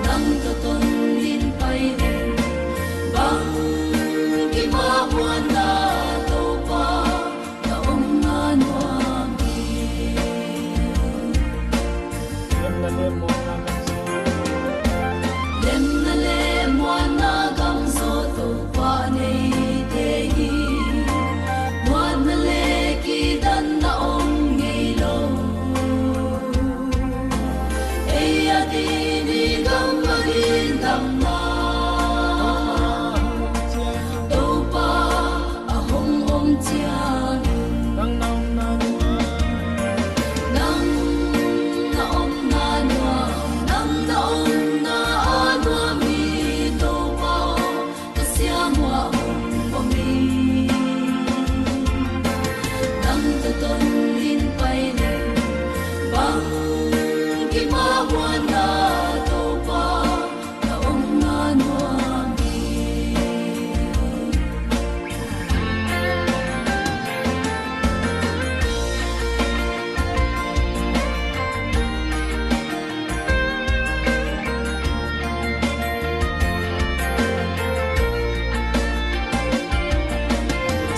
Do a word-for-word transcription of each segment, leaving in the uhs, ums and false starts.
Nang tawh ton in pai leng, bang kimah huan na Topa, na omna nuam hi. Lemna le muanna gamzo, lemna le muanna gamzo Topa nei thei hi. Muanna le kidanna om ngei lo. Ei a ding i gam a ding damna Topa a hong om ciangin nang na omna nuam, nang na omna nuam, nang na omna a nuam hi Topa aw. Ka siam uah hong om hi. Nang tawh ton in pai leng, bang kimah huan na Topa, na omna nuam hi.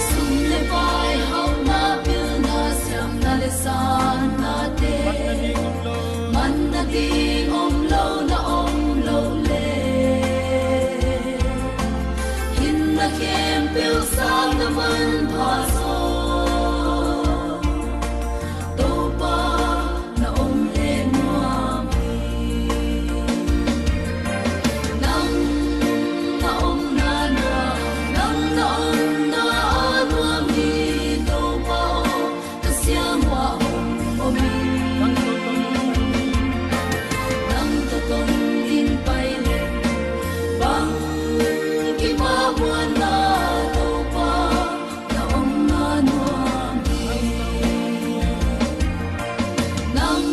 Sum le pai, hauhna, pilna, siamna le sannate, manna ding om lo na om lo le, hinna khempeuh sang na manpha zaw Topa na om le nuam hi. Nang na omna nuam, nang na omna a nuam hi Topa aw. Ka siam uah hong om hi. Nang tawh ton in pai leng, bang kimah huan na Topa, na omna nuam hi. Nang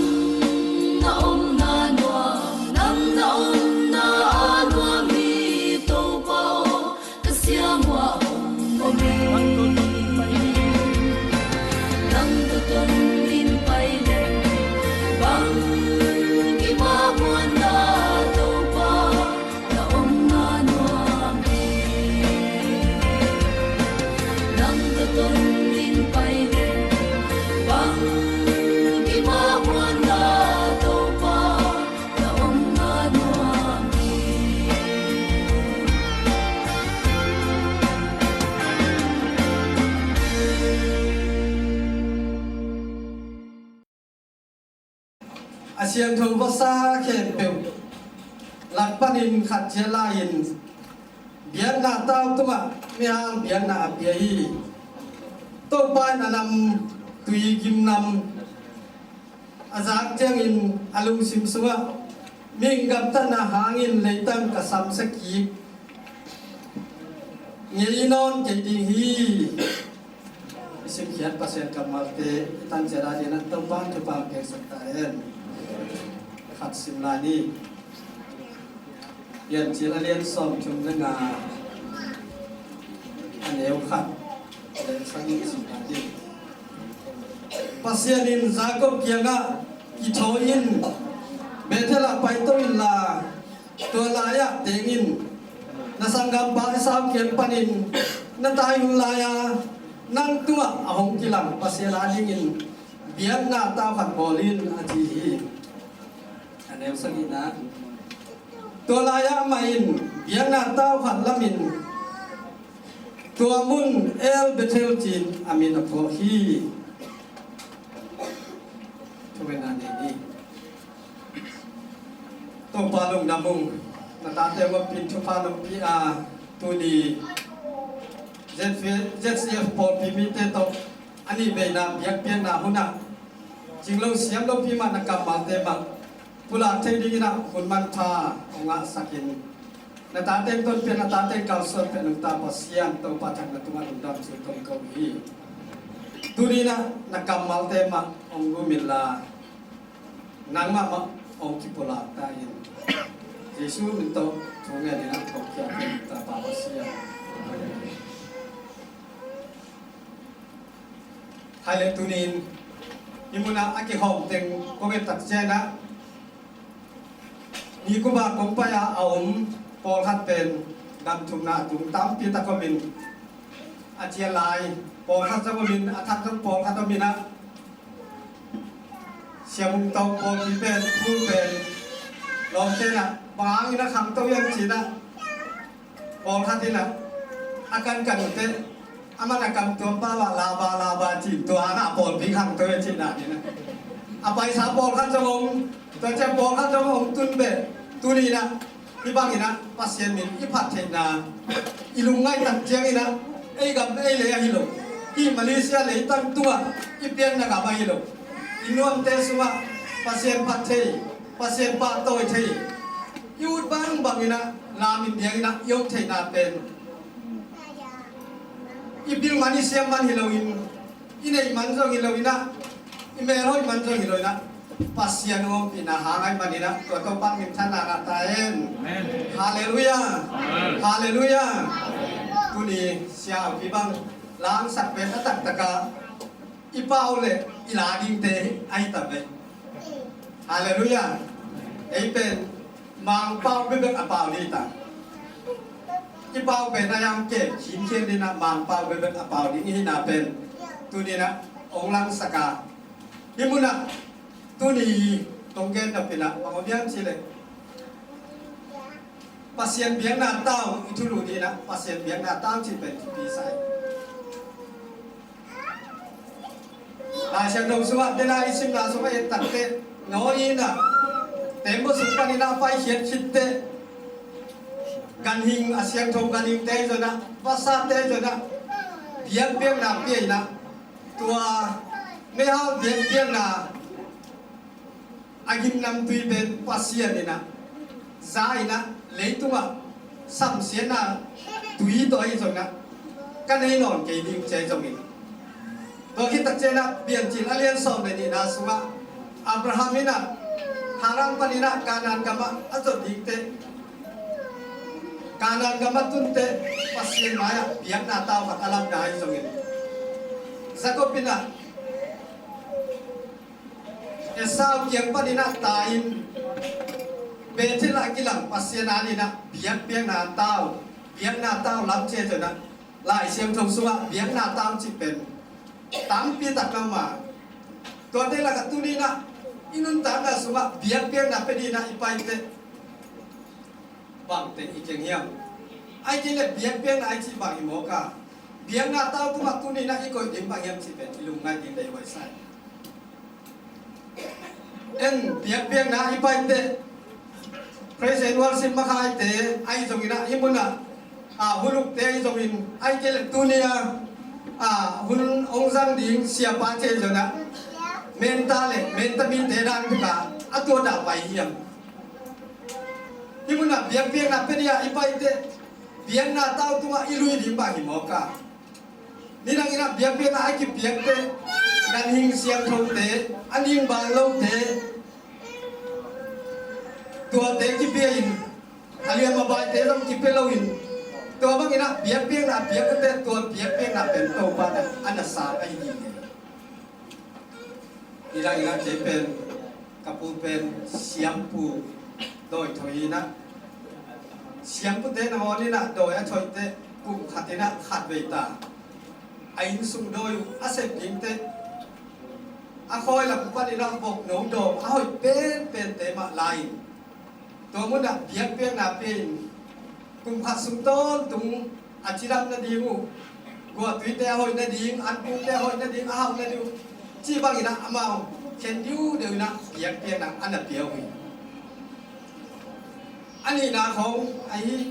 na omna nuam, nang na omna a nuam hi Topa aw. Ka siam uah hong om hi. Nang tawh ton in pai leng, bang kimah huan na Topa, na omna nuam hi. Nang tawh ton in pai leng, bang kimah huan na Topa, na omna nuam hi. A siangtho vasa khempeuh lak panin khat ciat lai-in biakna tau tungah mihang biakna a pia hi. Topa in a namtui gimnam a zak ciangin a lungsim sungah, mihing gamtatna hangin leitang ka samsia kik ngei nawn kei ding hi. I simkhiat Pasian kammalte i tan ciat a dingin Topa'n thupha hong piaksak ta hen. Khat sim lai ni. Piancil a lian sawmthum le nga, a neu khat le sagih sim lai ni. Pasian in Jacob kiangah, kithawi in, Bethel ah paito inla, tua lai-ah teng in, na sanggampa Esau kiang panin na tai hun lai-a nang tungah a hong kilang Pasian a dingin biakna tau khat bawl in, a ci hi. A neu sagihna. Tua lai-ah amah in biakna tau khat lamin tua mun El Bethel ci-in a min a phuak hi. Thungetna nei ni. Topa lungdam ung. Na tate mapin thupha nong pia a, tuni Z C F pawlpi mite tawh a nih veina biakpiakna hunah cing lo siam lopi mah na kammalte mah pulak thei dingin ah hun manpha hong ngahsak in, na tate tonpih, na tate kalsuanpih nungta Pasian Topa thak na tungah lungdam thu kong ko hi. Tuni-in ah na kammalte mah hong gum inla, nangmah mah hong kipulak ta in. Jesu min tawh thu ngen in ah kong kiangpih nungta Pa Pasian. Hai le tunin Hih munah a kikhawm teng kong et tak ciangin ah, nikup a kong pai a a om pawlkhat pen gam thumna a tung tampi tak om in, a ciah lai pawlkhat zong om in, a thak zong pawlkhat om in ah, Sia Mung Tawng pawlpi pen, Phul pen, lawmte in ah bang hangin a khangto hiam ci-in ah, pawlkhat in ah a kankan uh teh, a man a kam tuam pau ah laba laba ci-in, tua hangah a pawlpi khangto hi ci-in ah, a paisa pawlkhat zong om, tua ciang pawlkhat zong om tun beh, tuni in ah hih bangin ah Pasian min i phat theihna, i lungngaih tak ciangin ah, ei gam ei lei ahi lo, hih Malaysia leitang tungah i pianna gam ahi lo, i nuamte sungah Pasian phat thei, Pasian pahtawi thei, i ut bangbang in ah lam in diang in ah i om theihna pen, i bil man i siam man hi loin, i neih man zong hi loin ah, i melhoih man zong hi loin ah, Pasian ompihna hang ahih manin ah, tua Topa minthanna ngah ta hen. Amen. Halleluiah. Amen. Halleluiah. Tuni sia a pi bang langsak pen a taktak ah i pau le i la dingte ahi ta ve. Halleluiah. Ei pen Mangpau bekbek a pau ding hi ta. I pau pen a yang kem khinkhian ding ah, Mangpau bekbek a pau ding i hihna pen tuni in ah hong langsak a. Hih munah tuni kong gen nop in ah bang om hiam cih leh, Pasian biakna tau i thulu ding in ah, Pasian biakna tau cih pen thupi sa hi. Lai Siangtho sungah, dena i simna sungah i et tak teh, Noah in ah tembaw sung panin ah a paikhiat khit teh, ganhing, a siangtho ganhingte zong ah, vasate zong ah biakpiakna pia in ah, tua meihal biakpiakna a gimnamtui pen Pasian in ah za in ah, leitungah samsiatna tui tawh ahi zongin ah ka nei nawn kei ding ci ahi zongin, tua khit tak ciangin ah Piancil a lian sawm le nihna sungah Abraham in ah Haran panin ah Kanaan gamah a zot ding teh, Kanaan gamah tun teh Pasian mai-ah biakna tau khat a lamna ahi zongin, Jakob in ah Esau kiang panin ah tai-in Bethel ah kilang Pasian adingin ah biakpiakna tau, biakna tau lam ci ahi zongin ah, Lai Siangtho sungah biakna tau cih pen tampi tak na om a. Tuate lakah tuni in ah i nuntakna sungah biakpiakna pia dingin ah i pai teh, bang teng i keng hiam? Ahih kei leh biakpiakna i cih bang hi mawk a, biakna tau tungah tuni in ah i koih ding bang hiam cih pen i lungngaih ding deih huai sa hi. En, biakpiakna i pai teh, praise and worship makhaite ahi zongin ah, hih munah a hulukte ahi zongin, ahih kei leh tuni a, a hun hong zang ding siapate ahi zongin ah, menta le menta mite dan bek a, a tua dah pai hiam? Hih munah biakpiakna pia dingin ah i pai teh, biakna tau tungah i lui ding bang hi mawk a. Nidangin ah biakpiakna a kipiak teh, ganhing siangthote, a ning bang lote, tuate kipia in, a liam a baite zong kipia loin, tua bangin ah biakpiakna a piak teh, tua biakpiakna pen Topa in ah a na sa ahi ding hi. Nidangin ah kei pen, ka pu pen siampu dawi thoih in ah, siampute nangawn in ah dawi a thoih teh kum khat in ah khat vei ta. A innsung dawi uh a sep ding teh, a khawi lam panin ah bokno dawng a hoih penpente mah la-in, tua munah biakpiakna pia-in, kum khat sung tawntung a cidam nading uh, guahtuite a hoih nading, anpungte a hoih nading, a hauh nading uh, cih bangin ah amau khen diudeu in ah biakpiakna a na pia uh hi. A nihna khawng ahi,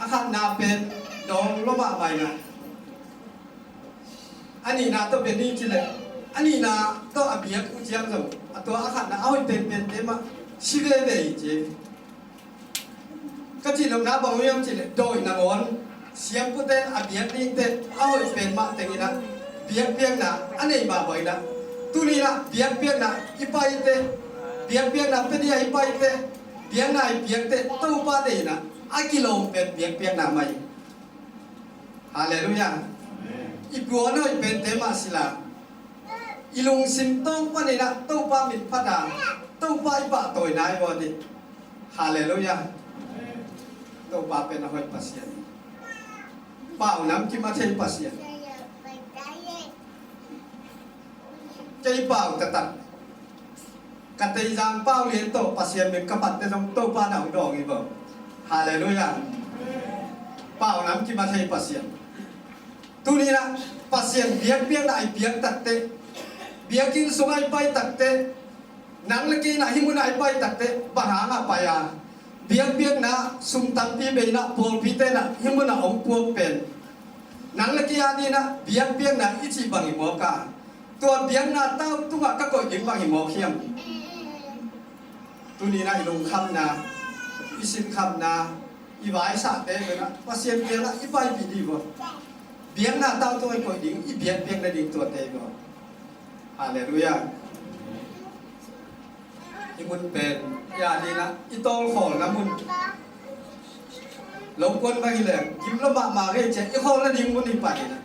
a khatna pen dawng lua mahmah in ah, a nihna tawh bia ni ci leh, a nihna tawh a biak uh ciang zong, a tua a khatna a hoih penpente mah si veve hi ci. Ka cih lohna bang hiam cih leh, dawi nangawn siampute a biak ding teh a hoih pen mah teng in ah biakpiakna a nei mahmah in ah, tuni in ah biakpiakna i pai teh, biakpiakna pia dingin i pai teh, biakna i piak teh Topa deihna a kilawm pen biakpiakna mah hi. Halleluiah. I puan hoih pente mah sila, I lungsim tawng panin ah Topa min phat a, Topa i pahtawina hi vua ni. Halleluiah. Topa pen a hoih Pasian. Pau namkim a thei Pasian. Kei pau taktak. Ka teizang pau lian tawh Pasian min ka phatte zong Topa na hong dawng hi vua. Halleluiah. Pau namkim a thei Pasian. Tuni-in ah Pasian biakpiakna i piak takteh, biakinn sungah i pai takteh, nang le kei in ah hih munah i pai takteh bang hangah pai a, biakpiakna sum tampi bei in ah pawlpite in ah hih munah hong puak pen, nang le kei a dingin ah biakpiakna i cih bang hi mawk a, tua biakna tau tungah ka koih ding bang hi mawk hiam? Tuni-in ah i lungkhamna, i sinkhamna, i vaisahte pen ah Pasian kiangah i paipih dih vua. Biakna tau tungah i koih ding, i biakpiak nading tuate hi vua. Halleluiah. Hih mun pen i a dingin ah i tawlkhawlna mun. Lokuan bang hi leng gim lua mahmah ngei ciang i khawl nading mun hi pah in ah,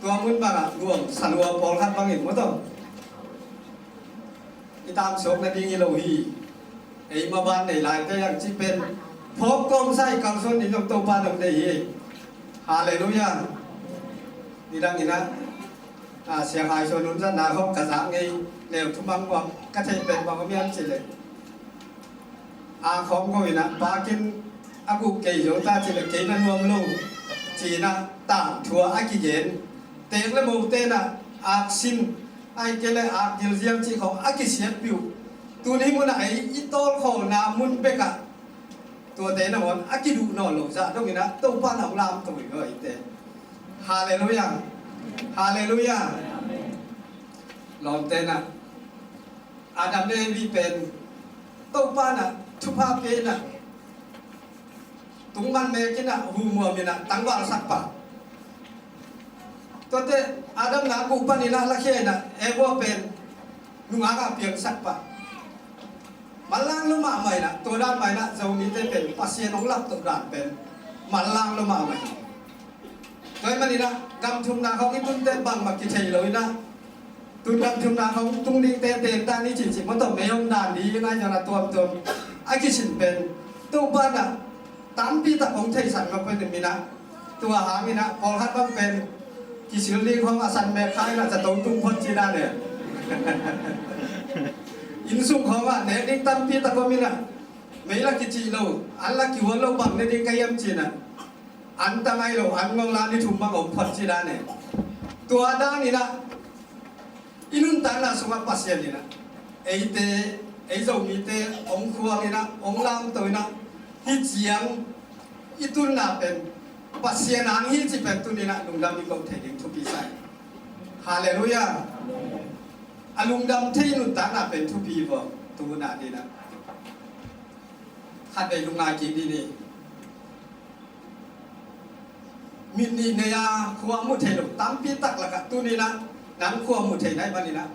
tua mun bangah nuam salua pawlkhat bangin maw taw. I tamsuak nading hi lo hi. Ei maban nei laite ang ci pen phawk kawmsa i kalsuan ding zong Topa nong deih hi. Halleluiah. Nidangin ah, a, Sia Khai Suan hun zatna khawng ka zak ngei leu thumang uam ka theih pen bang om hiam cih leh, a khawng ko in ah, pa ken a guh kei zo ta cih leh kei na nuam lo ci-in ah tangthua a kigen. Teek le mote in ah aksin, ahih kei leh akgil ziam cih khawng a kisiatpih uh. Tuni munah ei i tawlkhawlna mun bekah tuate nangawn a kiduh nawn lo zah dongin ah Topa in ah hong lamto hi lo eite. Halleluiah. Halleluiah. Lawmte in ah Adam le Evi pen Topa in ah thupha pia in ah, tungman mek in ah, humuam in ah, tangvalsak pah. Tuate Adam na guh panin ah lakhia in ah Eva pen nungak ah piangsak pah. Manlang lua mahmah in ah, tua dan mah in ah Zomite pen Pasian hong laptoh dan pen manlang lua mahmah hi. Tua ahih manin ah gam thumna khawng i tunte bangmah kithei lo in ah, tun gam thumna khawng tung dingte teek dan i cihcih maw taw, mei om dan ding in ah, i zon a tuamtuam a kisin pen Topa in ah tampi tak hong theisak mah pen in ah, tua hangin ah pawlkhat bang pen kisil ding khawng a san mek kha in ah zato tung phot ci dan e. Inn sung khawngah nek ding tampi tak om in ah, mei la kicih lo, an la kihual lo, bang ne ding ka hiam ci in ah, an tangai lo, an ngawng la ni thum bang om phot ci dan e. Tua dan in ah i nuntakna sungah Pasian in ah eite, ei Zomite hong khual in ah, hong lamto in ah, hih ciang i tunna pen Pasian hang hi cih pen tuni in ah lungdam i ko thei ding thupi sa hi. Halleluiah. A lungdam thei nuntakna pen thupi vua, tu hun a dingin ah. Khatvei lungngai kik dih ni. Mit nih nei a khua mu thei lo tampi tak lakah tuni in ah nang khua mu thei na hih manin ah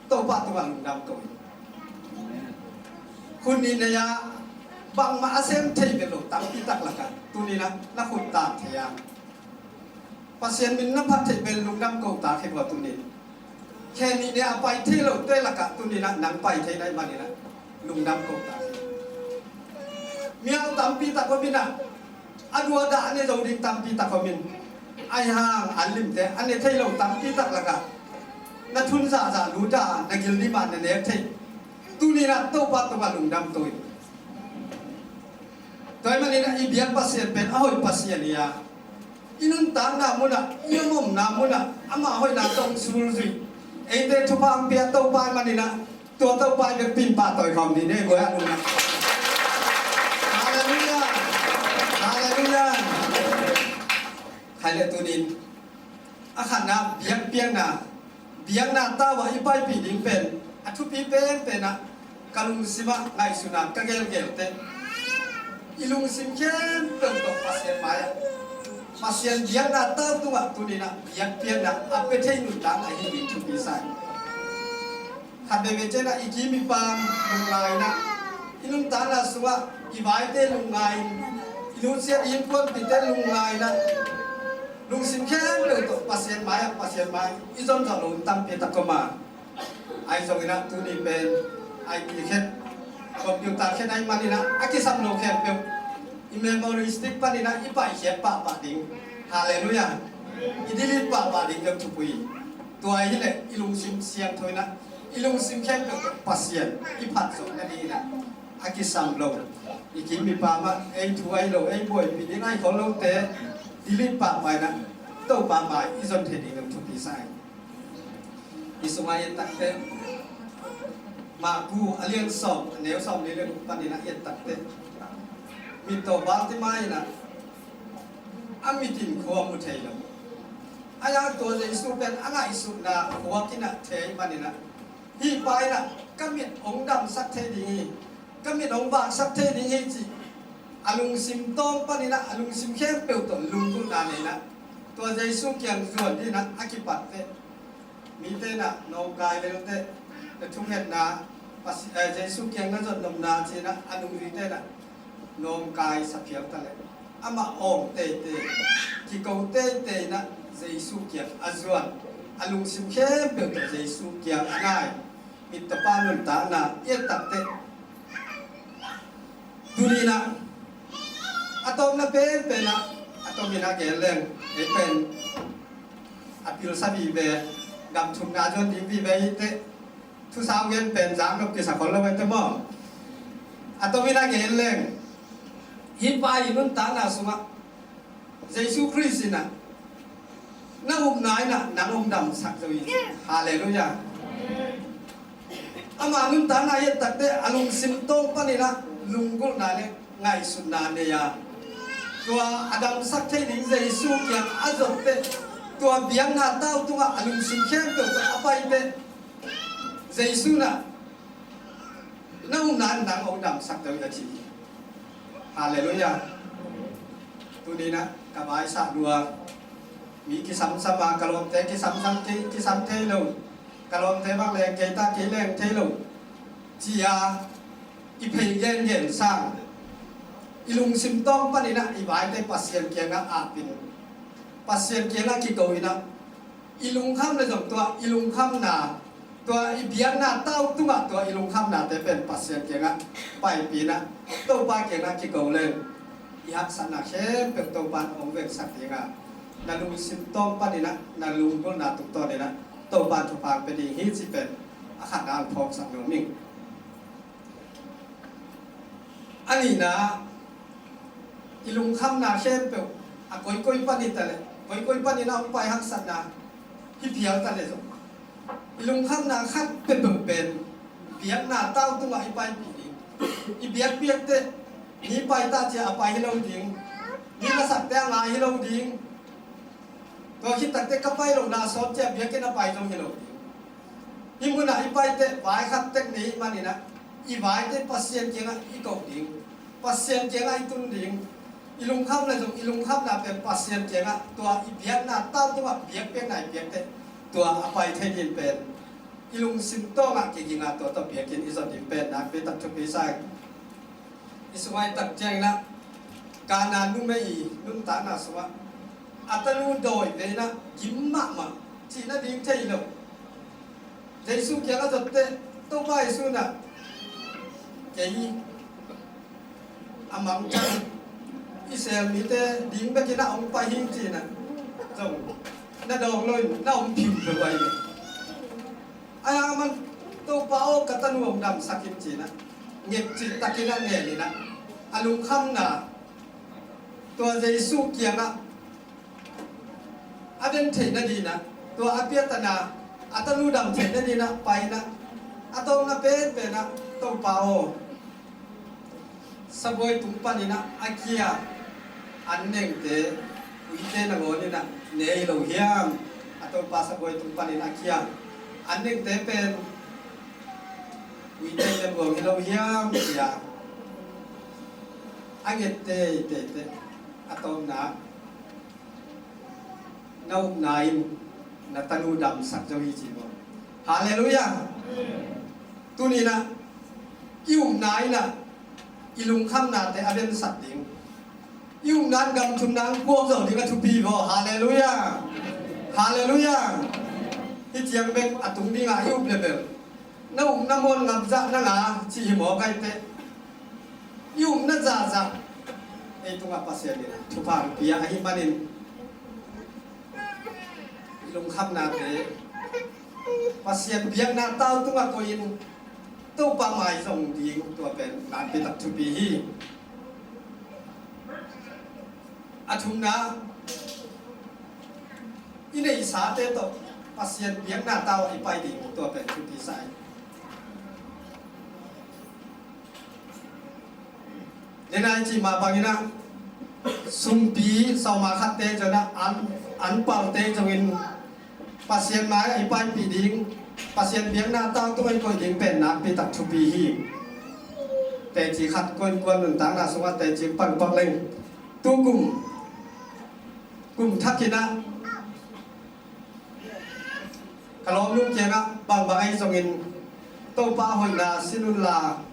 Topa tungah lungdam ko hi. Khut nih nei a bangmah a sem thei beh lo tampi tak lakah tuni in ah na khut taam thei a, Pasian min na phat theih pen lungdam ko ta hi vua tuni in. Khe nih nei a pai thei lote lakah tuni in ah nang pai thei na hih manin ah lungdam ko ta hi. Miau tampi tak om in ah, a duadah a ne zo ding tampi tak om in, ahi hang an limte a ne thei lo tampi tak lakah na thun zahzah lut a, na gil dim a na nek thei. Tuni in ah Topa tungah lungdam to in. Tua ahih manin ah i biak Pasian pen a hoih Pasian hi a, i nuntakna munah, i omna munah amah hoihna tawh hong sulzui, eite thupha hong pia Topa ahih manin ah, tua Topa i biakpiin pahtawi khawm dih ni, guai a lungdam. Halleluiah. Halleluiah. Khai le tunin a khatna biakpiakna, biakna tau ah i paipih ding pen a thupi penpen ah ka lungsim ah ngaihsun a ka gelgel teh, i lungsim khempeuh tawh Pasian mai ah, Pasian biakna tau tungah tunin ah biakpiakna a pia thei nuntakna hi ding thupi sa hi. Khat veivei ciangin ah i kim i pam lungngai in ah, i nuntakna sungah i vaite lungngai in, i nusiat i innkuanpihte lungngai in ah, lungsim khempeuh tawh Pasian mai ah, Pasian mai i zon zawh lo hun tampi tak om a, Ahi zongin ah tuni pen I T khen, computer khen ahih manin ah a kisam lo khempeuh i memory stick panin ah i paihkhiat pahpah ding. Halleluiah. I delete pahpah ding deuh thupui. Tua hileh i lungsim siangtho in ah i lungsim khempeuh tawh Pasian i phat zawh nadingin ah a kisam lo, i kim i pam ah ei thu ahi lo, ei buaipih ding ahi khol lote delete pahpah in ah Topa mai i zon thei ding deuh thupi sa hi. I sungah i et takteh, Marku a lian sawm, a neu sawmli le guk panin ah i et takteh, mittaw Bartimai in ah a mit in khua mu thei lo. Ahi hang tua Jesu pen a ngaihsutna khuak in ah thei manin ah, hih pa in ah ka mit hong damsak thei ding hi, ka mit hong vaksak thei ding hi, cih a lungsim tawng panin ah a lungsim khempeuh tawh lunggulhna nei in ah tua Jesu kiang zuan dingin ah a kipatteh, mite in ah nawngkai lelte, na thungetna, Pasi-, eh, Jesu kiang na zot nopna ci-in ah a nungzuite in ah nawngkai sa phial ta leh, amah awng teitei, kiko teitei in ah Jesu kiang a zuan, a lungsim khempeuh tawh Jesu kiang a nai, mittapa nuntakna i et takteh, tuni in ah a tawpna penpen ah, a tawpin a gen leng, ei pen a pilsa vive, gam thumna zuan ding vive hi teh, thusau gen pen zang nop kisa khol lo ei teh maw. A tawpin a gen leng, hih pa i nuntakna sungah Jesu Khrist in ah na upna in ah nang hong damsak zo hi. Halleluiah. Ama nuntakna i et takteh a lungsim tawng panin ah lunggulhna le ngaihsutna nei a, tua a damsak thei ding Jesu kiang a zotteh, tua biakna tau tungah a lungsim khempeuh tawh a paiteh, Jesu in ah na upna in nang hong damsak zo hi a ci hi. Halleluiah. Tuni in ah ka vaisah lua, mi kisamsam a, ka lawmte kisamsam, kei kisam thei lo, ka lawmte bang leng kei ta, kei leng thei lo, ci-a i phei gengen sang, i lungsim tawng panin ah i vaite Pasian kiangah apin, Pasian kiangah kiko in ah, i lungkham le zong tua i lungkhamna, tua i biakna tau tungah tua i lungkhamnate pen Pasian kiangah paipih in ah, Topa kiangah kiko leng, i haksatna khempeuh Topa in hong veksak ding a, na lungsim tawng panin ah, na lunggulhna tungtawnin ah Topa in thupha pia ding hi cih pen a khatna hong phawksak nuam ing. A nihna, i lungkhamna khempeuh a koikoi pan hi ta leh, koikoi panin a hong pai haksatna hi phial ta leh zong, i lungkhamna khat peuhpeuh pen biakna tau tungah i paipih ding. I biakpiak teh, mi pai ta ci-a a pai hi lo ding, mi lasak teh a ngai hi lo ding. Tua khit takteh ka pai lohna sawt ci-a biakinn a pai zong hi lo ding. Hih munah i paiteh vai khat tek nei manin ah, i vaite Pasian kiangah i koh ding, Pasian kiangah i tun ding. I lungkham le zong i lungkhamna pen Pasian kiangah, tua i biakna tau tungah biakpiakna i piakteh, tua a pai thei ding pen i lungsim tawngah kiging a, tua tawh biakinn i zon ding pen nakpi tak thupi sa hi. I sungah i et tak ciangin ah, Kana numei i nuntakna sungah a tanu dawi ve in ah gim mahmah, cih nading thei lo. Jesu kiang a zotteh, Topa Jesu in ah, kei a mangthang Israel mite ding bekin ah hong pai hi, ci-in ah zong na dawng lo in na hong phim peuh ahi. Ahi hang aman, Topa aw, ka tanu hong damsak in, ci-in ah ngekcih takin ah ngen in ah, a lungkhamna tua Jesu kiangah a den theih nadingin ah, tua a piatana a tanu dam theih nadingin ah pai in ah, a tawpna penpen ah, Topa aw, sabuai tung panin ah a kia an nengte uite nangawn in ah ne hi lo hiam? A Topa, sabuai tung panin a kia an nengte pen uite in a buang hi lo hiam? Ci-a a nget teitei teh, a tawpna, na upna in na tanu damsak zo hi, ci maw. Halleluiah. Tuni in ah i upna in ah i lungkhamnate a densak ding, i upna in gam thumna hong puak zo ding a thupi hi maw. Halleluiah. Halleluiah. Hih ciang bek a tung dingah i up le bel Na upna muan ngam zah na nga cih hi mawk ahih teh, i upna zahzah ei tungah Pasian in thupha hong pia ahih manin, i lungkhamnate Pasian biakna tau tungah koih in Topa mai zong ding, tua pen nakpi tak thupi hi. A thumna, i neihsate tawh Pasian biakna tau ah i pai ding, tua pen thupi sa hi. Nidang i cih mah bangin ah, sumpi sawma khatte zong in ah, an, an palte zong in Pasian mai ah i paipih ding, Pasian biakna tau tungah i koih ding pen nakpi tak thupi hi. Teci khat ko-in kuan nuntakna sungah teci pangpak leng, tu kum, kum thak in ah ka lawmnu kiangah bangbang ahi zongin Topa hoihna sin unla,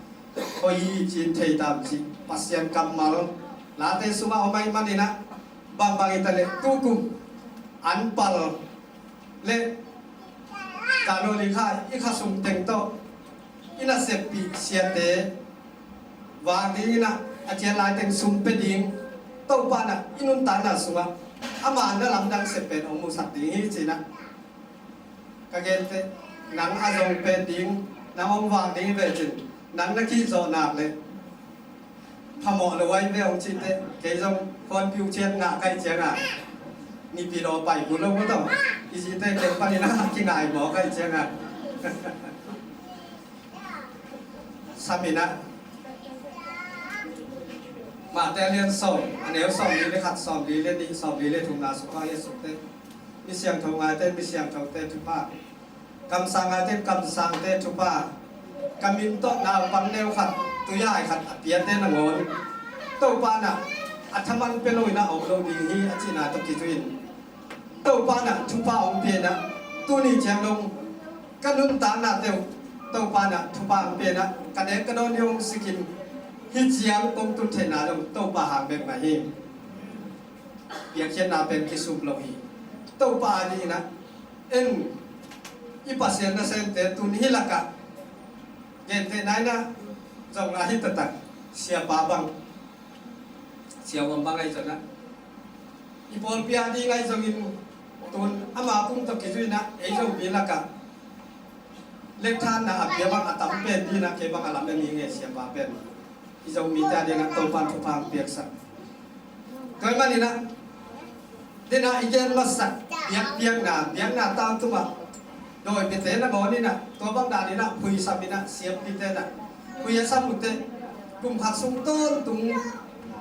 hoih hi ci-in thei tam cih Pasian kammal late sungah om ahih manin ah, bangbang hi ta leh tu kum an pal le January kha i kha sum teng tawh i naseppih siate vak dingin ah, a cian lai teng sum pia ding, Topa in ah i nuntakna sungah ama na lamdang sep pen hong musak ding hi ci-in ah ka gen teh, nang a zong pen ding, nang hong vak ding hi ve cin, nang na kihzawh nak leh phamawh lo ahi ve hong cih teh, kei zong khuanpiu ciat ngah ka hih ciangin Nipi law pai kul lo maw taw, i cih teh kei panin ah kingai mawk ka hih ciangin. Sam in ah, Mate a lian sawm, a neu sawmli le khat, sawmli le nih, sawmli le thumna sungah i et suk teh, mi siangtho ngaite, mi siangthote thupha, kamsang ngaite, kamsangte thupha, ka min tawh naupang neu khat, tuihai khat a piate nangawn Topa in ah a thaman pia lo in ah a om lo ding hi, a cihna tawh kizui in, Topa in ah thupha hong pia in ah, tuni ciang dong ka nuntaknate uh Topa in ah thupha hong pia in ah, ka nek ka dawn ding hong sik in, hih ciang kong tun theihna dong Topa hang bek mah hi. Piakkhiatna pen kisuk lo hi. Topa adingin ah, en, i Pasian nasemte tuni hih lakah gentehna in ah zong ahi taktak, siapa bang, siavuam bang ahi zongin ah, i pawlpi ading ahi zongin, tun ama pum tawh kizui in ah ei Zomi lakah lekthanna a pia bang a tam pen ding in ah, kei bang a lam en hi ing e, siapa pen. I Zomite ading ah Topa in thupha hong piaksak. Tua ahih manin ah, den a i gen masak biakpiakna, biakna tau tungah dawipite nangawn in ah, tua bang danin ah phuisam in ah, siampite in ah phui a sam uh teh, kum khat sung tawntung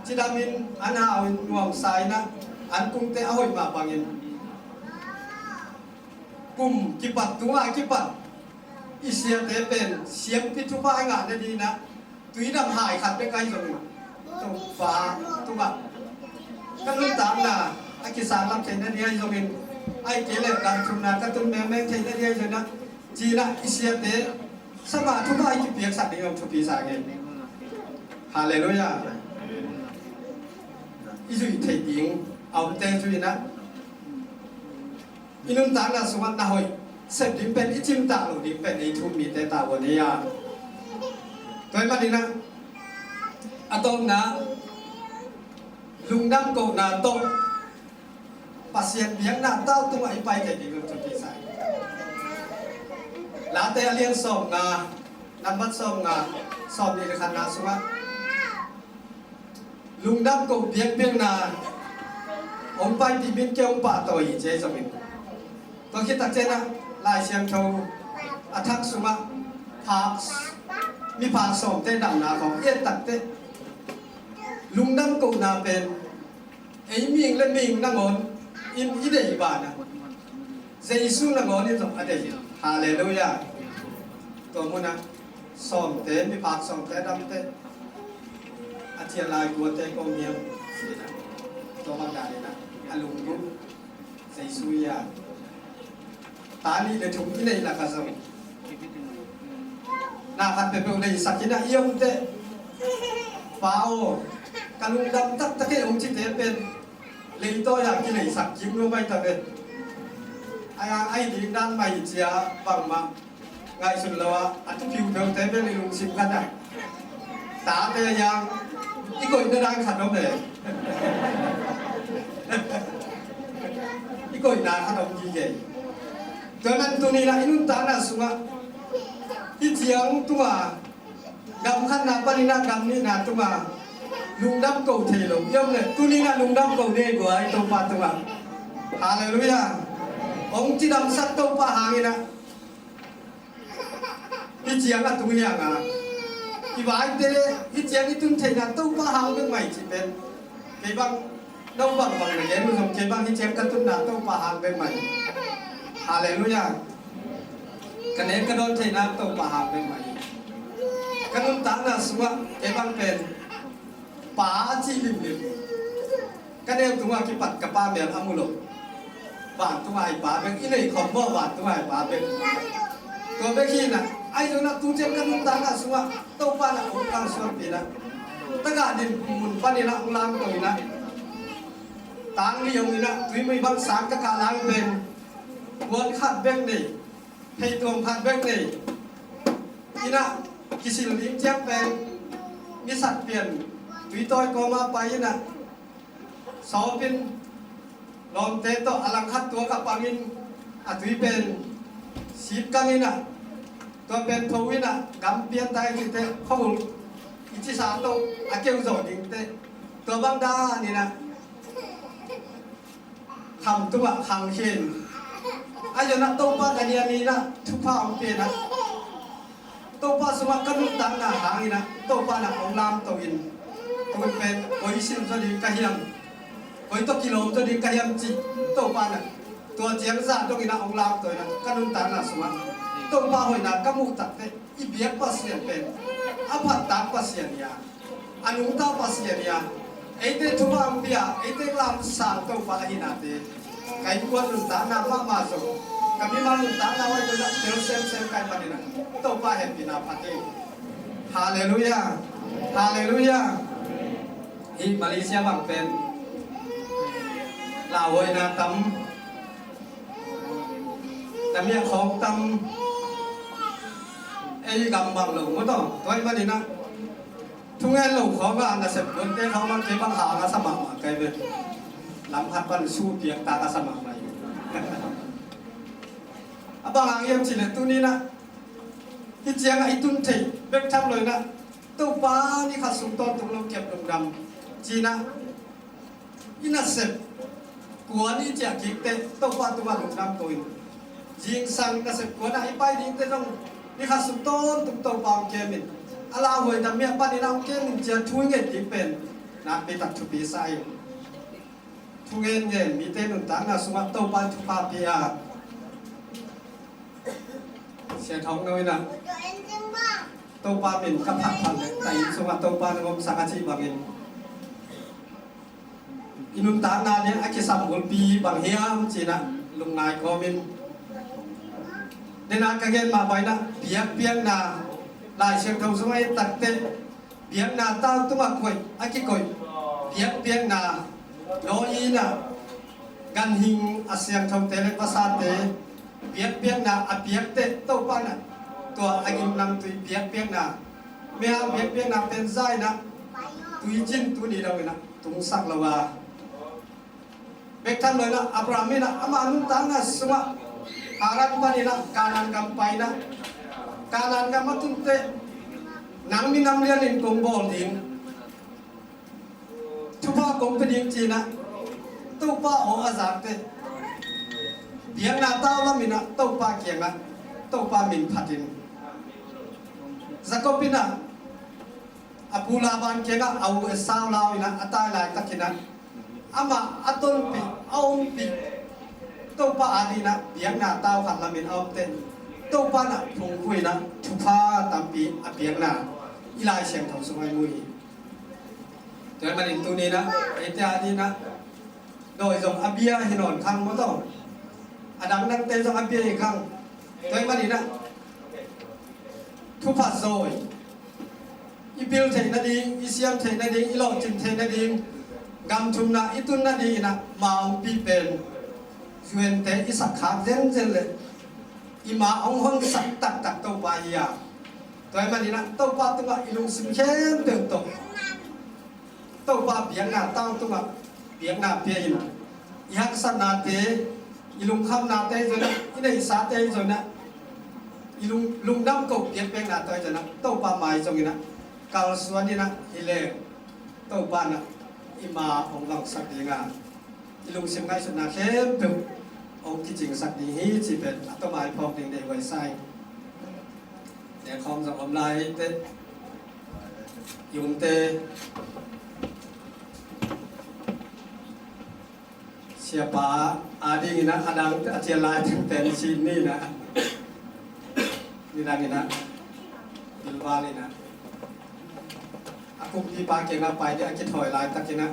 cidamin, an hau in, nuamsa in ah, an kungte a hoih mah bangin, kum kipat, tungah kipat i siate pen siampi thupha i ngah nadingin ah, tuidam hai khat bek ahi zongin, Topa tungah ka nuntakna a kisang lam theih nading ahi zongin, ahih kei leh gam thumna ka tun mengmeng theih nading ahi zongin ah, ci-in ah i siate sam a thupha i kipiaksak ding zong thupi sa ing e. Halleluiah. I zuih theih ding a omte zui in ah, i nuntakna sungah na hoih sep ding pen, i cimtak loh ding pen ei thu-um mite tavuan hi a. Tua ahih manin ah, a tawpna, lungdam kohna tawh Pasian biakna tau tungah i pai theih ding lo thupi sa hi. Late a lian sawmnga, nambat sawmnga, sawmnih le khatna sungah, lungdam koh biakpiakna hong paipih min kei hong pahtawi hi ci ahi zongin, tua khit tak ciangin ah Lai Siangtho a thak sungah phak, miphak sawmte damna khawng i et tak teh, lungdam kohna pen ei mihing le mihing nangawn in i deih banah, Jesu nangawn in zong a deih. Halleluiah. Tua munah sawmte, miphak sawmte a damte, a cian lai guate kong hiam, tua bang danin ah a lunggulh Jesu hi a. Ta nih le thum i neih lakah zong, na khat peuhpeuh leisak in ah i om teh, Pa aw, ka lungdam taktak e hong cite pen, leitawi ah kileisak kik nuam ahi ta ve. Ai, ai ding dan mah hi cia, bangmah Ngaihsun lo ah, a thupi peuhte bel i lungsim khat ah, tate a yang i koihna dan khat om e. I koihna khat om gige. Tua man tuni-in ah i nuntakna sungah hih ciang tungah gam khatna panin ah gam nihna tungah lungdam ko thei lo i om leh, tuni-in ah lungdam ko ding hi guai Topa tungah. Halleluiah. Hong cidamsak Topa hangin ah hih ciang a tung hi hang a, i vaite hih ciang i tun theihna Topa hang bek mah hi cih pen, kei bang no bangbang na gen uh zong, kei bang hih ciang ka tunna Topa hang bek mah hi. Halleluiah. Ka nek ka dawn theihna Topa hang bek mah hi. Ka nuntakna sungah kei bang pen pa a cih limlim. Ka neu tungah kipat ka pa mel a mu lo. Vantung a i pa bek, i nei khawm maw, vantung a i pa bek. Tua bek hi-in ah, ahi zongin ah tu ciang ka nuntakna sungah Topa in ah hong kalsuanpih in ah, tagah din mun panin ah hong lamto in ah, tang li hong in ah, tuimui bang sang ka kah lai pen, puan khat bek nei, theituam khat bek nei in ah, kisil ding ciang pen misat pian tuitawi kawmah pai in ah, sawpin lawmte tawh a langkhat tuak ah pangin, a tui pen sipkang in ah, tua pen tho in ah, gam pian ta i cih teh khuahul i cisa tawh a keu zawh ding teh, tua bang dan in ah kham tungah khang khin. Ahi zongin ah Topa in a niamin ah thupha hong pia in ah, Topa sungah ka nuntakna hangin ah Topa in ah hong lamto in, tu pen koi sim zaw ding ka hiam, koi tawh kilawm zaw ding ka hiam cih Topa in ah tua ciang zah dongin ah hong lamto in ah, ka nuntakna sungah Topa hoihna ka muh tak teh, i biak Pasian pen a phattak Pasian hi a, a nungta Pasian hi a, eite thupha hong pia, eite lamsang Topa ahihnate, ka innkuan nuntakna mahmah zong, ka mimal nuntakna mah zong ah tel semsem ka hih manin ah Topa hehpihna phat hi. Halleluiah. Halleluiah. Hih Malaysia bang pen lauhuaina tam, tamiah khawng tam, ei gam bang lo maw taw. Tua hih manin ah thungen lo khawng ah, nasep kuante khawng ah kei bang hang a sa mahmah kai ve. Lam khat pan su piak tak a sa mahmah hi. A bang hang hiam cih leh tuni-in ah hih ciang ah i tun theih bek tham lo-in ah, Topa ni khat sung tawntung lo kiam lungdam ci-in ah, i nasep kuan i ciah kik teh Topa tungah lungdam ko in. Zingsang nasep kuan ah i pai ding teh zong ni khat sung tawntung Topa hong kem in. A lauhuai tam miah panin ah hong kem in ci-a thu i nget ding pen nakpi tak thupi sa hi. Thu ngen ngen mite nuntakna sungah Topa in thupha pia. Sia Thawng No in ah Topa min ka phat phat leh, ka inn sungah Topa na gomsak a cih bangin, i nuntakna ding a kisam bulpi bang hiam ci-in ah lungngai kawmin, den a ka gen mah bangin ah biakpiakna, Lai Siangtho sungah i et tak teh biakna tau tungah koih, a kikoih biakpiakna, lawi in ah ganhing a siangthote le vasate biakpiakna a piak teh Topa in ah tua a gimnamtui biakpiakna, mihau biakpiakna pen za in ah tuicin tuni lo in ah tungsak lo a, bek tham lo in ah Abraham in ah ama nuntakna sungah Haran panin ah Kanaan gam pai in ah, Kanaan gam a tun teh nang minam lianin kong bawl ding, thupha kong pia ding ci-in ah Topa aw a zak teh biakna tau lam in ah Topa kiangah Topa min phatin, Jacob in ah a pu Laban kiangah a u Esau lau in ah a tai laitakin ah amah a tonpih, a ompih Topa adingin ah biakna tau khat lamin a om teh Topa in ah phungphui in ah thupha tampi a piakna i Lai Siangtho sungah i mu hi. Tua ahih manin tuni-in ah eite adingin ah dawi zong a bia hi nawn khang maw taw. A dangdangte zong a bia hi khang. Tua ahih manin ah thupha zawi i pil theih nading, i siam theih nading, i lawhcin theih nading, gam thumna i tun nadingin ah ma hong pih pen U N te i sakkhak zenzen leh i ma hong honsak taktak Topa hi a. Tua ahih manin ah Topa tungah i lungsim khempeuh tawh Topa biakna tau tungah biakna pia in, i haksatnate, i lungkhamnate hi zongin ah, i neihsate hi zongin ah, i lung, lungdam ko biakpiaknate hi zongin ah Topa mai zongin ah kalsuan in ah hi leng Topa in ah i ma hong vangsak ding a, i lungsim ngaihsutna khempeuh hong kicingsak ding hi cih pen a tawmai phawk ding deihhuai sa ing. Lengkhawm zong om lai hi teh, i umte siapa a dingin ah a dang a cian lai teng pen sin ni in ah, nidang in ah bilbal in ah a kumpipa kiangah pai ding a kithawi laitakin ah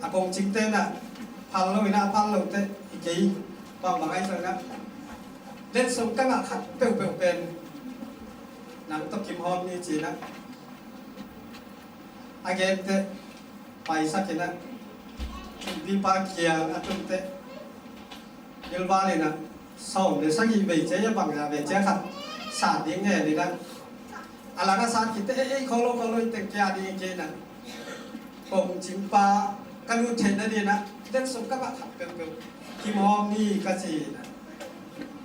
a kongcingte in ah phal lo in ah, a phal lote i kei bangbang ahi zongin ah letsong ka ngah khat peuhpeuh pen nang tawh kimhawm ni ci in ah a gente paisak in ah kumpipa kiang a tun teh bilbal in ah sawm le sagih vei cia, a bangzah vei cia khat sa ding ngen in ah a lang a sat khit teh ei, ei, kholo kholo i teng kia ding hi kei in ah kongcingpa ka lut theihna ding in ah letsong ka ngah khat peuhpeuh kimhawm ni ka ci in ah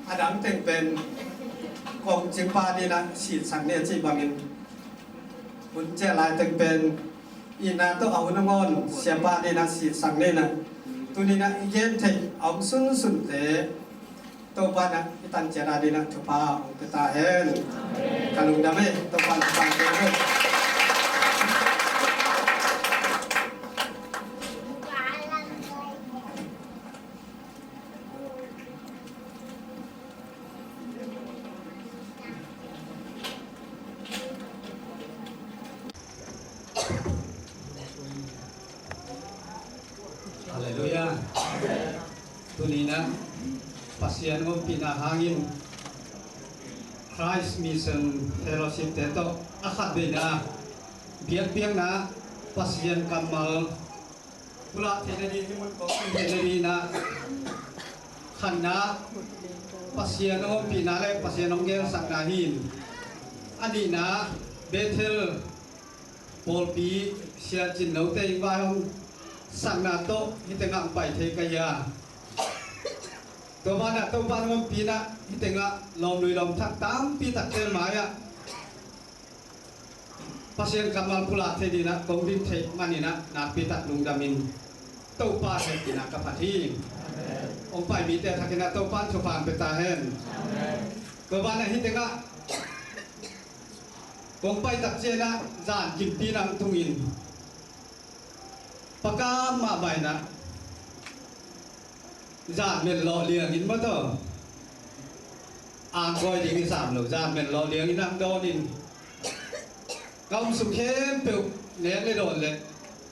a dang teng pen kongcingpa ding in ah sitsak ni a cih bangin hun ciah lai teng pen itna tawh a hun a ngawn siapa ding in ah sitsak ni in ah tuni in ah i gen theih a om sunsunte Topa in ah i tan ciat a ding in ah thupha hong pia ta hen. Ka lungdam e, Topa in thupha hong pia hen. Halleluiah. Tuni in ah Pasian ompihna hangin Christ Mission Fellowship te tawh a khat veina biakpiakna Pasian kammal pulak theihna ding, hih mun kong theihna ding in ah khatna Pasian hong ompihna le Pasian hong gelsakna hi in, a nihna Bethel pawlpi siancin note in vaihawm sakna tawh hih tengah hong pai thei ka hi a. Tua banah Topa in hong ompih in ah hih tengah lawmnui lawmthak tampi takte mai-ah Pasian kammal pulak thei ding in ah kong din theih manin ah nakpi tak lungdamin Topa hehpihna ka phat hi. Hong pai mite thakin ah Topa in thupha hong pia ta hen. Tua banah hih tengah kong pai tak ciangin ah zan kimpi nang tungin pakam mah bainah zan men lawh liangin maw taw, angkawi ding i sam lo, zan men lawh liangin ang dawnin ka om sung khempeuh nek le dawn le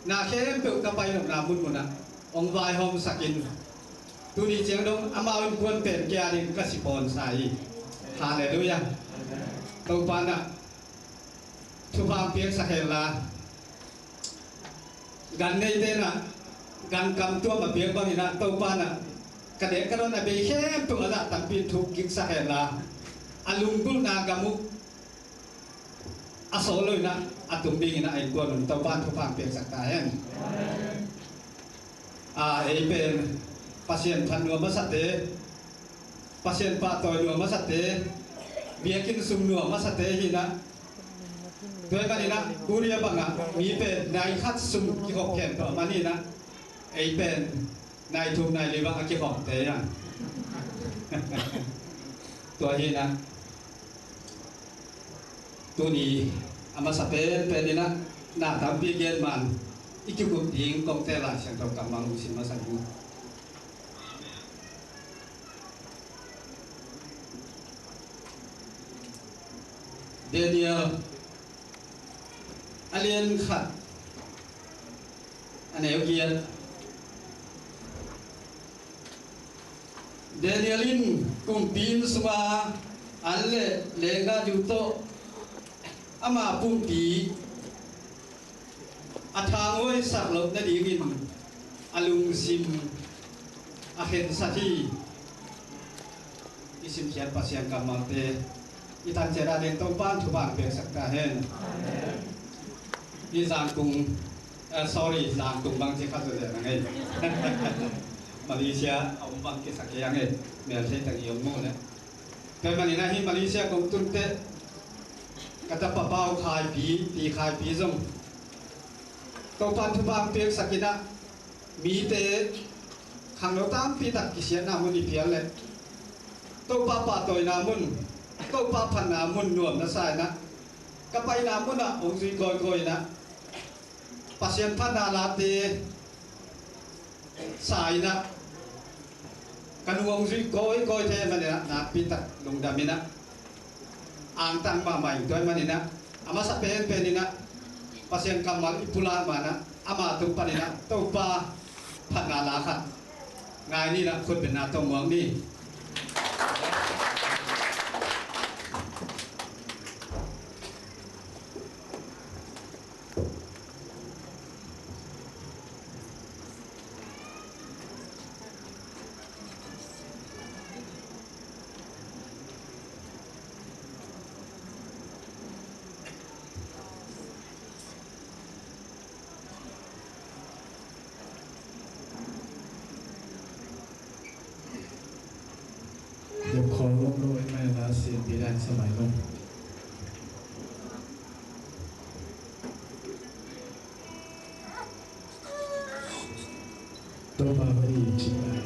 na khempeuh ka pai nopna munmunah hong vaihawmsakin tuni ciang dong amau innkuan pen kei a ding ka sipawn sa hi. Halleluiah. Topa in ah thupha hong piaksak hen la, gan neite in ah gan kam tuam a piak bangin ah Topa in ah ka deh ka dawn a bei khempeuh a zah tampi in thuk kiksak hen la, a lunggulhna gam uh a sawl lo in ah a tung dingin ah a innkuan un Topa in thupha hong piaksak ta hen. A, ei pen Pasian phat nuam a sate, Pasian pahtawi nuam a sate, biakinn sung nuam a sate hi in ah, tua ahih manin ah Korea bangah mi pen nai khat sung kikhop khempeuh a man hi in ah, ei pen nai thum nai li bang a kikhopte hi a. Tua hi in ah tuni a masa penpen in ah na tampi gen man i kikup ding kong teel Lai Siangtho kammal hong sim masa ding. Daniel a lian khat a neu giat. Daniel in kumpi inn sunga an le lenggahdiu tawh ama pumpi a thangawisak loh nadingin a lungsim a khensat hi. I simkhiat Pasian kammalte i thanciat ading Topa'n thupha piaksak ta hen. Amen. I Zangkung, eh, sorry, Zangkung bang ci kha zaw zen a ngei. Malaysia a om bang kisa kei a ngei. Mel thei tang i om maw le. Tua ahih manin ah hih Malaysia kong tun teh ka tapa pau Khai Pi, Pi Khai Pi zong Topa'n thupha piaksak in ah, mite khangno tampi tak kisiatna mun i phial leh, Topa pahtawina mun, Topa phatna mun nuam na sa in ah, ka paina mun ah hong zui kawikawi in ah, Pasian phatna late sa in ah, ka nu hong zui kawikawi thei ahih manin ah, nakpi tak lungdam in ah, angtang mahmah ing. Tua ahih manin ah, a masa penpen in ah Pasian kammal i pulak man ah, ama tung panin ah Topa phatna la khat ngai ni in ah, khutbetna tawh muak ni. Dep khawng lom lo, en mai la sin pi dan samai lo. Topa va i cik lai.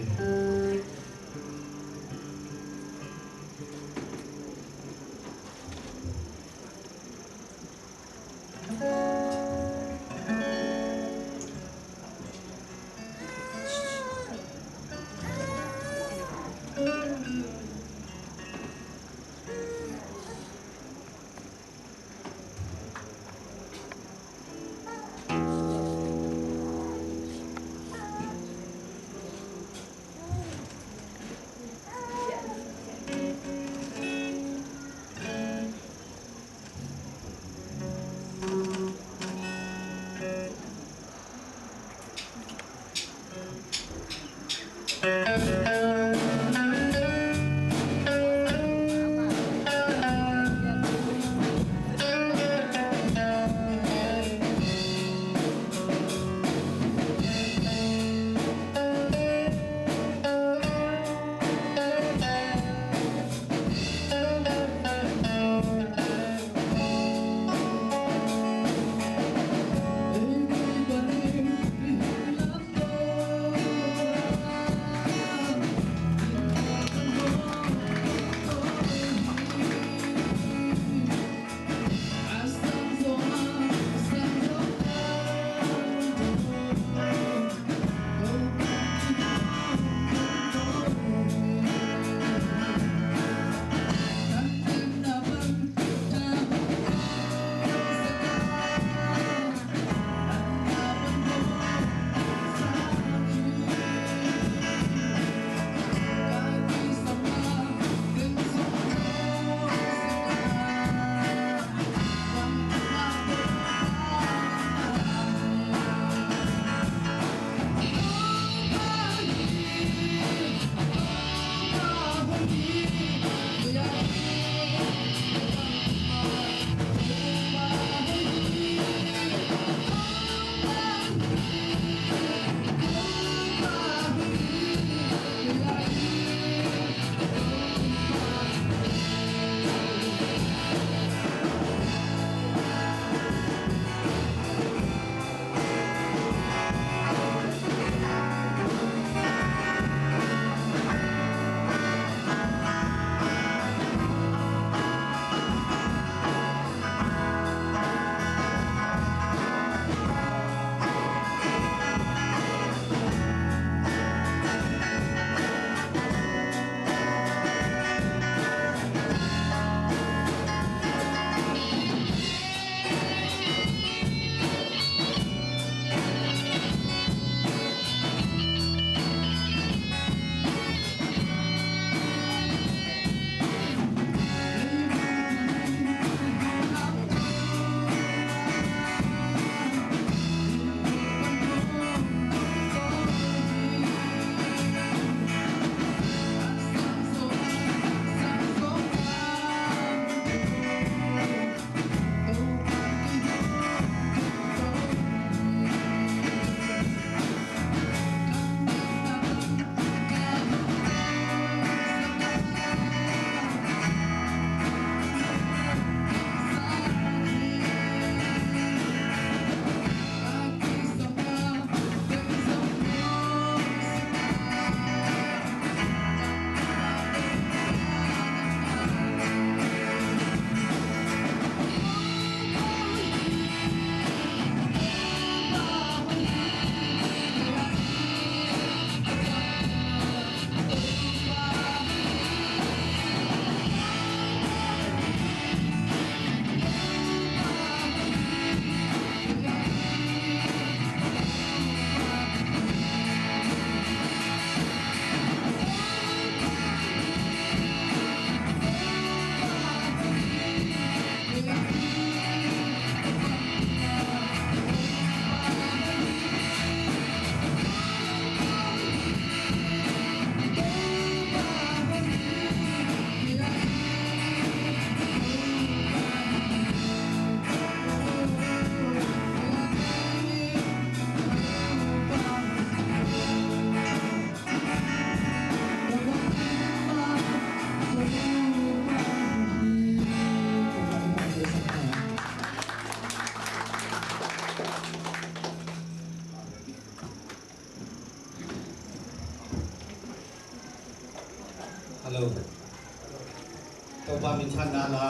Pa minthanna la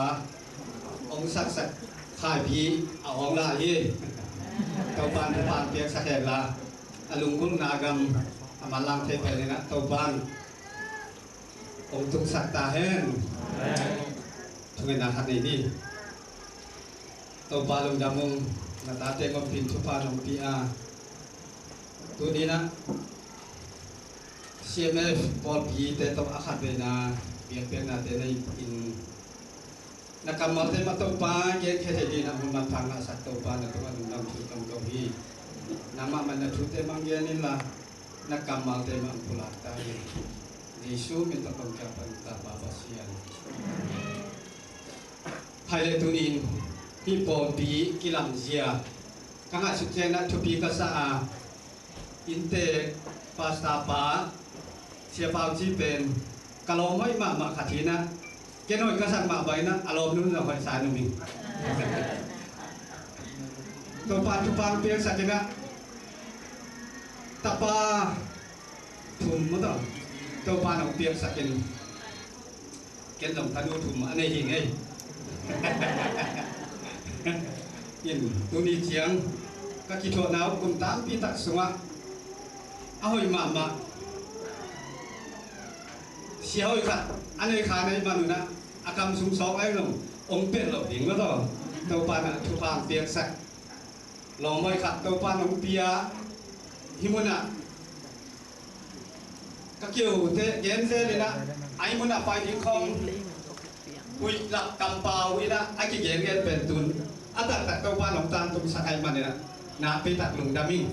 hong saksak Khaipi a awng la hi. Topan thupha piaksak hen la, a lunggulhna gam a manlang thei pen in ah Topan hong tungsak ta hen. Thungetna khat nei ni. Topa lungdam ung, na tate ngompi in thupha nong pia. Tuni in ah C M F pawlpite tawh a khatveina biakpiaknate nei in, na kammalte mah Topa genkhia thei dingin a hun manpha ngahsak Topa, na tungah lungdam thu kong ko hi. Nangmah mah na thute mah gen inla, na kammalte mah pulak ta in. Jesu min tawh kong kiangah pan ta, Pa Pasian. Hai le tunin hih pawlpi kilamzia ka ngaihsut ciangin ah thupi ka sa a, innte pastor pa Sia Pau Ci pen ka lawm hoih mahmah khat hi in ah, ken hoih ka sak mah bangin ah a lawmnu zong hoih sa nuam ing. Topa thupha piaksak in ah, tapa thum maw tawh Topa nong piaksak in, ken zong tanu thum a nei hi ngei. In tuni ciang ka kithuahna uh kum tampi tak sungah a hoih mahmah sia hoih khat a nei kha na hih manun ah, a kam sung sawk a hi zong hong pelh loh ding maw tawh Topa in ah thupha piaksak. Lawm hoih khat Topa nong pia, hih munah ka kiute genzel in ah, a hih munah pai ding khawng huih lak kampau in ah a kigengen pen tun a taktak Topa nong tangtungsak ahih manin ah nakpi tak lungdam ing.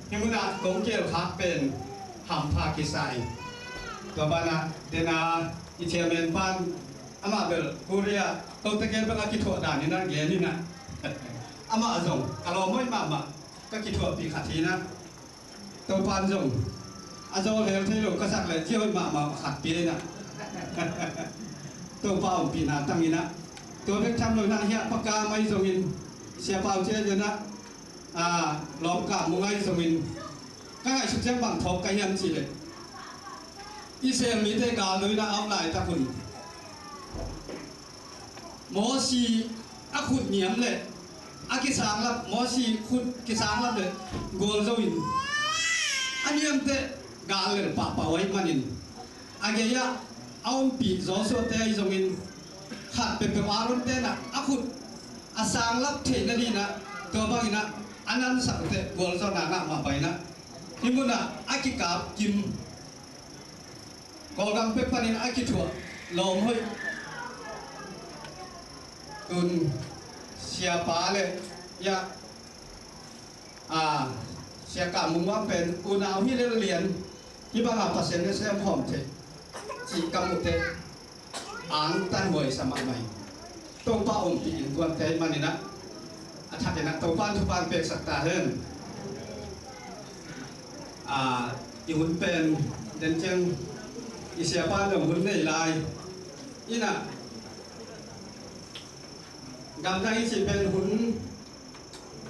Hih munah kong kiel khak pen hampha kisa ing. Tua banah dena i chairman pan amah bel Korea kote gel bel a kithuah dan in ah gen in ah, amah zong ka lawm hoih mahmah ka kithuahpih khat hi in ah, Topan zong a zawl hel thei lo ka sak leh zia hoih mahmah khat pia in ah, Topa ompihna tang in ah, tua bek tham lo in ah hiah Pa Kam ahi zongin, Sia Pau Ci ahi zongin ah, a, Lawm Kam Mung ahi zongin, ka ngaihsut ciang bang thawk ka hiam cih leh, Israel mite gal lo in ah a om laitak hun Mosi a khut niam leh a kisanglap, Mosi khut kisanglap leh gualzo in a niamteh gal lel pahpah uh ahih manin, a gei-ah a ompih Joshua-te ahi zongin khat peuhpeuh Aaron-te in ah a khut a sanglap theihna dingin ah tua bangin ah a nansak uh teh gualzawhna ngah mah bangin ah hih munah a kikap kim Kawlgam pek panin a kithuah lawm hoih tun siapa le, ya, a, Sia Kam Mung Wang pen unau hi lel lian, hih banga Pasian na sem khawm thei cih ka muh teh angtan huai sa mahmah hi. Topa ompih innkuante ahih manin ah a thakin ah Topan thupha piaksak ta hen. A, i hun pen den ciang i siapa zong hun nei lai in ah, gamdang i cih pen hun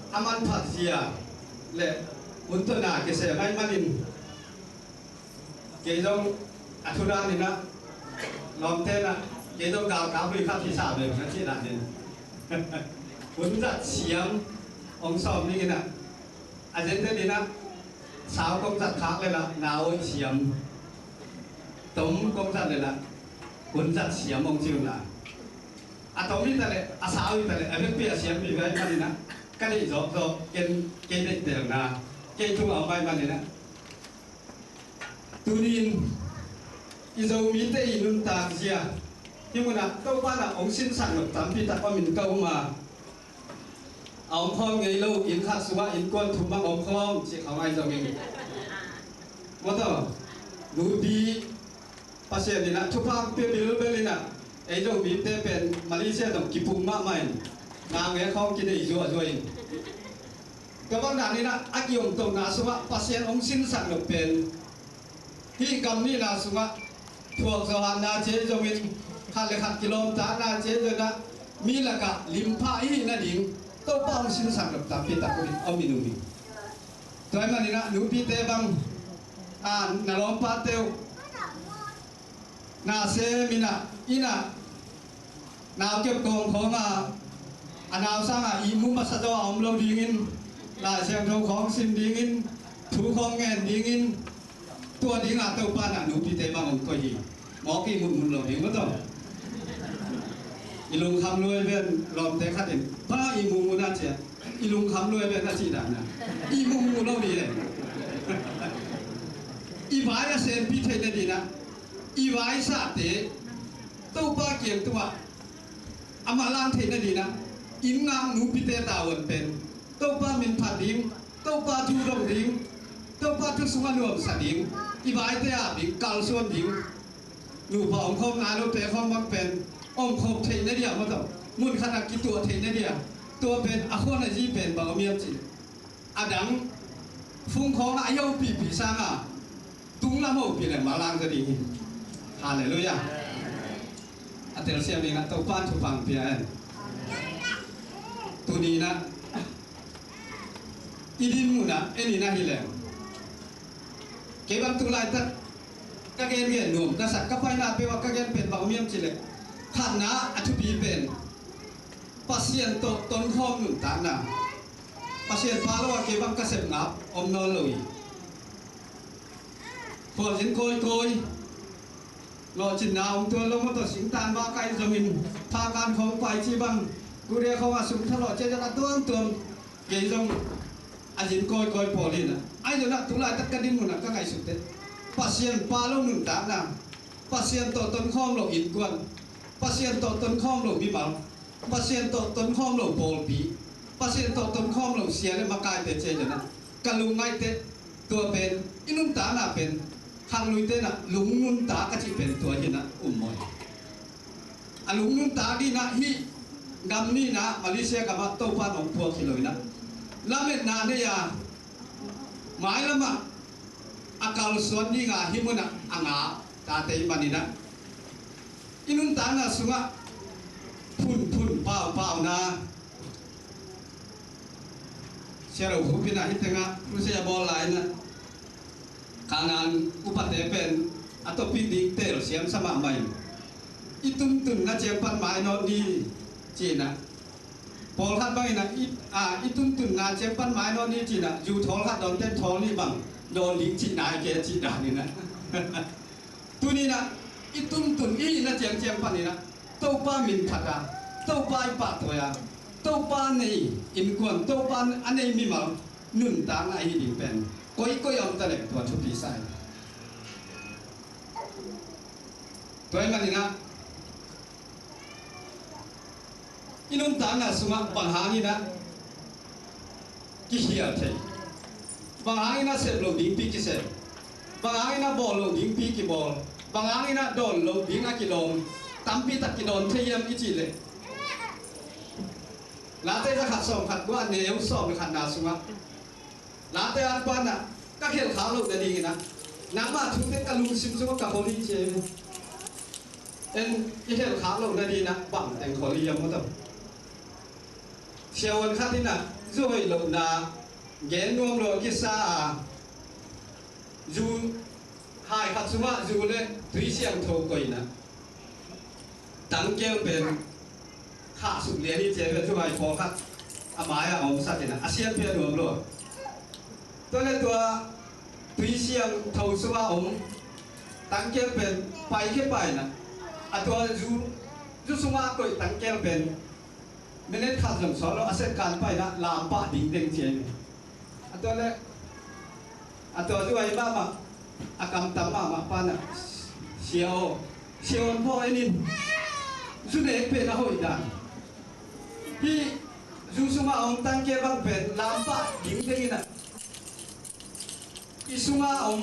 a manphat zia le hun tawh na kisem ahih manin, kei zong a thu dan in ah, lawmte in ah, kei zong galkap lui khat hi sa ve na cih dan in, hun zat siam hong sawm dingin ah, a zenzen in ah, sau kong zat khak leh lah na hoih siam, tom kong zat leh lah hun zat siam hong ci un la, a tom hi ta leh a sau hi ta leh a vekpi a siam hi ve ahih manin ah, ka deih zawkzawk ken kei deih telna kei tung a om ahih manin ah, tuni-in i Zomite i nuntak zia hih munah Topa in ah hong sinsak nop tampi tak om in ka um a, a om khawm ngei lo, inn khat sungah innkuan thum bang om khawm cih khawng ahi zongin, maw tawh, nupi Pasian in ah thupha pia bilbel in ah, ei Zomite pen Malaysia zong kipum mahmah in, na ngei khawng kidei zuahzuah in, tua bang dan in ah a kiomtohna sungah Pasian hong sinsak nop pen, hih gam nihna sungah thuak zawhna ci ahi zongin, khat le khat kilawmtatna ci ahi zongin ah, mi lakah limpha i hih nading Topa hong sinsak nop tampi tak om in, om in um hi. Tua ahih manin ah nupite bang, a, na lawmpate uh na sem in ah, inn ah Nau kep kawm khawng a, a nau sang a ihmu masa zaw a om lo dingin, Lai Siangtho khawng sim dingin, thu khawng ngen dingin, tua ding a Topa na nupite bang hong koih hi. Mawk ihmu mun lo ding maw taw. I lungkham luai ven lawmte khat in, pa ihmu mun a cia, i lungkham luai ven a cih dan a, ihmu mun lo ding e. I vai a senpi theih nading a, i vaisate Topa kiang tungah a manlang theih nading a, inn ngak nupite tavuan pen Topa min phat ding, Topa thu dong ding, Topa thu sungah nuamsa ding, i vaite a ding kalsuan ding. Nupa om khawm, nai lote khawm bang pen om khawm theih nading a maw taw, mun khat a kituah theih nading a, tua pen a khuan a zi pen bang om hiam cih leh, a dang fung khawng a yopipi sang a, tung lam hopih leh manlang zaw ding hi. Halleluiah. A telsiam ding a Topa'n thupha pia hen. Tuni in a, i din mun a en in a hi leng, kei bang tu laitak ka gen gen nuam ka sak, ka paina peuh a ka gen pen bang om hiam cih leh, khatna a thupi pen Pasian tawh tonkhawm nuntakna. Pasian pha lo a kei bang ka sep ngap om nawn lo hi. Khualzin kawikawi, lawhcinna om tuan lo maw taw, singtang bak kai zongin, phakan khawng pai ci bang, kuria khawng a sum thalawh ciat a tuamtuam, kei zong a zin kawikawi pawl hi in a. Ahi zongin a tu laitak ka din mun a ka ngaihsut teh, Pasian pha lo nuntakna, Pasian tawh tonkhawm lo innkuan, Pasian tawh tonkhawm lo mimal, Pasian tawh tonkhawm lo pawlpi, Pasian tawh tonkhawm lo sia le makaite ci-in a, ka lungngaih teh tua pen i nuntakna pen, khangluite in a lungnuntak ka cih pen tua hi in a, um maw. A lungnuntak ding in a, hih gam nih in a, Malaysia gam ah Topa'n hong puak hi lo in a, lametna nei a, mailam ah a kalsuan ding a hih mun ah a ngah tate i hih manin a, i nuntakna sungah phunphun paupauna. Sia Lo Khup in a hih teng ah crusade a bawl lai in a, Kanaan upate pen a topic ding telsiam sa mahmah in, i tuntunna ciang pan mai nawn ni ci in a, pawlkhat bang in a, i, a, i tuntunna ciang pan mai nawn ni ci in a, zu thawl khat dawnte thawl nih bang dawn ding cihna hi kei cih dan in a. Tuni in a, i tuntun i hihna ciangciang pan in a, Topa min phat a, Topa i pahtawi a, Topa nei innkuan, Topa a nei mimal nuntakna i hih ding pen koikoi a om ta leh tua thupi sa hi. Tua ahih manin a, i nuntakna sungah bang hangin a kikhial thei, bang hangin a sep lo dingpi kisep, bang hangin a bawl lo dingpi kibawl, bang hangin a dawn lo ding a kidawm, tampi tak kidawn thei hiam i cih leh, Late za khat sawm khat kua a neu sawm le khatna sungah, Late an pan a, ka khelh khak loh nading in a, nangmah thute ka lungsim sungah ka bawl hi ci hi. En, i khelh khak loh nading in a bang teng khawl hiam maw taw. Siavuan khat in a, zu hoih lohna gen nuam lo a kisa a, zu hai khat sungah zu le tui siangtho koih in a, tangkel pen khahsuk lian hi ci ve, zu hai pawlkhat a mai-ah a hong sak in a, a siam pia nuam lo. Tua le tua tui siangtho sungah a om tangkel pen paikhia pah in a, a tua zu, zu sungah a koih tangkel pen minute khat zong sawt lo, a set kan pah in a, lampah dingdeng ci hi. A tua le, a tua zu hai mahmah, a kamtam mahmah pan a, sia aw, sia aw, en in, zu nek pen a hoih dan. Hih zu sungah a om tangkel bang pen lampah dingdeng in a, i sungah a om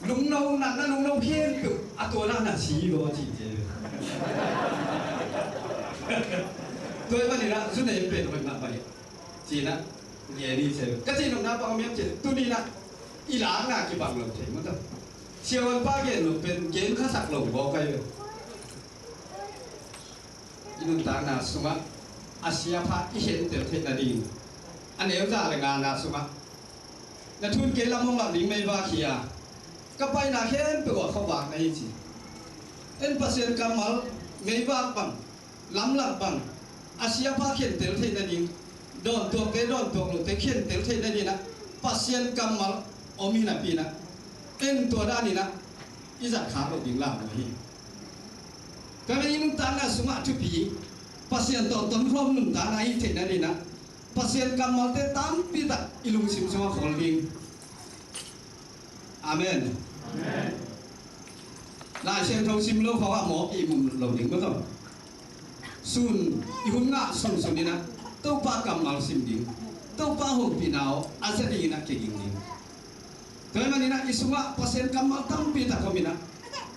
lungno, natna lungno khempeuh a tuanah na si hi lo ci hi. Tua ahih manin a zu nek pen hoih mahmah hi ci in a, gen hi ci. Ka cih nopna bang om hiam cih leh, tuni in a i lakna kibang lo thei maw taw. Siavuan pa gen nop pen gen khasak lo bawl kai ve. I nuntakna sungah a siapha i khentel theih nading, a neu za le ngana sungah, na thu in kei lam hong lak ding meivak hi a, ka paina khempeuh ah khuavak na hi ci. En, Pasian kammal meivak bang lamlak bang a siapa khentel theih nading, dawntuakte dawntuak lote khentel theih nading ah Pasian kammal om hi napi-in ah, en tua danin ah i zat khak loh ding lam hi. Tua hi i nuntakna sungah thupi, Pasian tawh tonkhawm nuntakna i theih nading ah Pasian kammalte tampi tak i lungsim sungah khol ding. Amen. Amen. Lai Siangtho sim lo khawng ah mawk i mu lo ding maw tawh. Sun, i hun ngah sunsun in ah Topa kammal sim ding, Topa hopihna aw a za dingin ah kiging ding. Tua hi manin ah i sungah Pasian kammal tampi tak om in ah,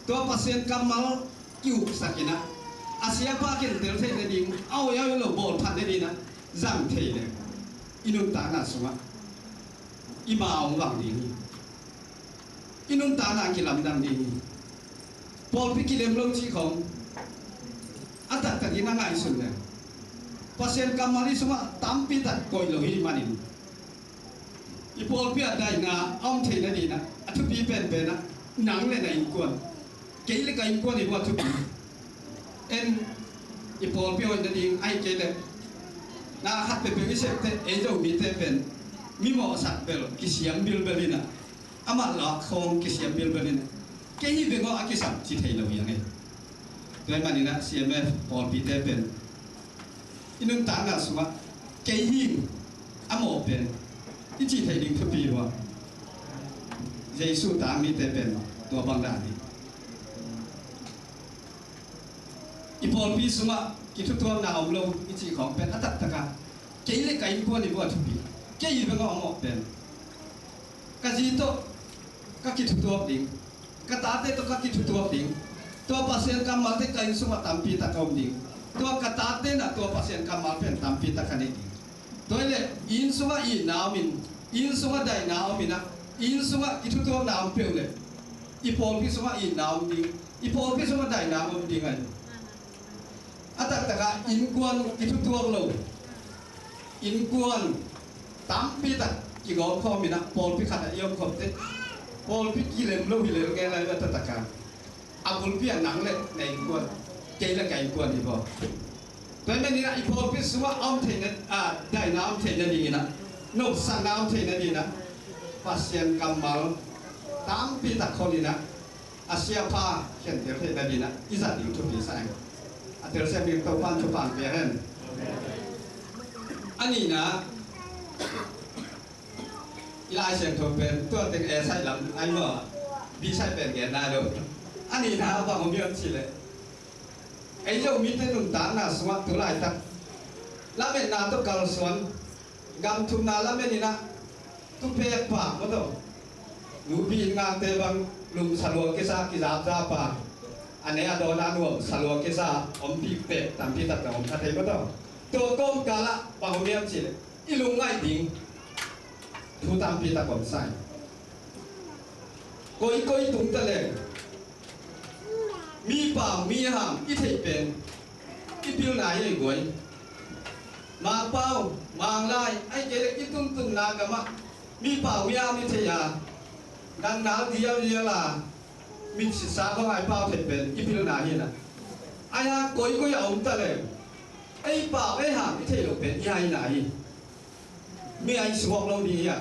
tua Pasian kammal kiuksak in ah, a siapa khentel theih nading, a hoih a hoih lo bawl phat nading ah zang thei leh, i nuntakna sungah i ma hong vang ding hi. I nuntakna kilamdang ding hi. Pawlpi kilem lo cih khawng a taktakin a ngaihsun leh, Pasian kammal i sungah tampi tak koih lo hi manin, i pawlpi ah daihna a om theih nading ah a thupi penpen ah nang le na innkuan, kei le ka innkuan i buat thupi. En, i pawlpi hoih nading ahih kei leh na khat peuhpeuh i septe, ei Zomite pen mi mawhsak bel kisiam bilbel in ah, amah lak khawng kisiam bilbel in ah, kei hi bek aw a kisam ci thei lo hi a ngei. Tua hi manin ah C M F pawlpite pen i nuntakna sungah kei hi a mawh pen i cih theih ding thupi uh a, Jesu tang mite pen tua bang dan hi. I pawlpi sungah kithutuamna om lo i cih khawng pen a taktak a, kei le ka innkuan i buat thupi, kei hi bek aw a mawh pen. Ka zi tawh ka kithutuak ding, ka tate tawh ka kithutuak ding. Tua Pasian kammalte ka inn sungah tampi tak a om ding. Tua ka tate in ah tua Pasian kammal pen tampi tak ka nei ding. Tua hi leh inn sungah itna om in, inn sungah daihna om in ah, inn sungah kithutuakna om peuh leh, i pawlpi sungah itna om ding, i pawlpi sungah daihna om ding ahi. A taktak ah innkuan kithutuak lo, innkuan tampi tak kigawm khawm in ah pawlpi khat ah i om khawmte, pawlpi kilem lo hi lel ngei lai a taktak a, a bulpi ah nang le na innkuan, kei le ka innkuan hi baw. Tua hi manin ah i pawlpi sungah a om theih na, a, daihna om theih nading in ah, nopsakna om theih nading in ah, Pasian kammal tampi tak khol in ah, a siapa khentel theih nading in ah i zat ding thupi sa ing. A telsiam ding Topa'n thupha pia hen. A nihna, i Lai Siangtho pen tua teng A side lam ai maw, B side pen gen nai lo. A nihna bang om hiam cih leh, ei Zomite nuntakna sungah tu laitak lametna tawh kalsuan, gamthumna lamet in ah, tuphek pa maw tawh, nupi inn ngakte bang lum salua kisa kizapzap a, a ne a dawn a nuam salua kisa ompih pek tampi tak na om kha thei maw tawh. Tua kawmkal ah bang om hiam cih leh, i lungngaih ding thu tampi tak om sa hi. Koikoi tung ta leng, mi pau mi ham i theih pen i pilna hi ei guai. Mangpau, Manglai, ahih kei leh i tuntunna gamah mi pau mi ham i theih a, gangnal dialdial a, mit sitsa khawng a i pau theih pen i pilna hi na. Ahi hang koikoi a om ta leng, ei pau ei ham i theih loh pen i haina hi. Mi a i suak lo ding hi a.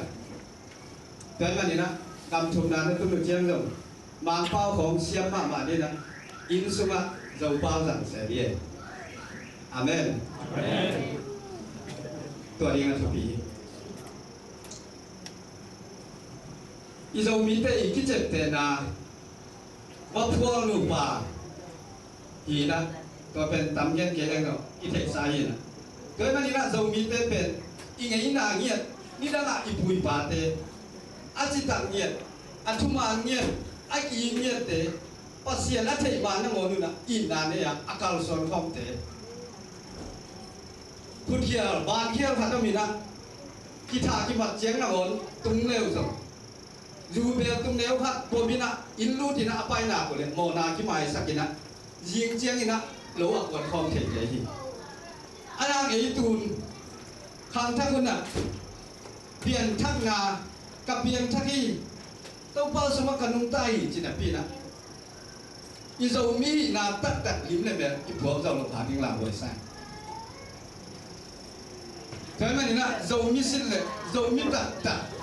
Tua ahih manin ah, gamthumna na tun uh ciang zong, Mangpau khawng siam mahmah ding ah, inn sungah Zopau zang se ding. Amen. Amen. Tua ding a thupi hi. I Zomite i kiciaptehna, va phual nupa hi na, tua pen tam gen kei leng lo, i theihsa hi na. Tua ahih manin ah Zomite pen i ngeina ngiat, nidang ah i pu i pate a citak ngiat, a thuman ngiat, a ki-it ngiatte, Pasian a theih ma nangawn un ah itna nei a, a kalsuan khawmte. Khutkhial, bankhial khat om in ah, kitha kimat ciang nangawn tung leu zong, zu bel tung neu khat pom in ah, inn lut in ah a pai nak uh leh mawhna kimaisak in ah, zing ciangin ah lo a kuat khawm thei kei hi. A nang ei tun khangthak hun ah pianthakna, ka piangthak hi, Topa sungah ka nungta hi ci napi in ah, I Zomi hihna taktak lim le mel i puak zo lo kha ding lauhuai sa hi. Tua ahih manin ah Zomi sin le Zomi taktak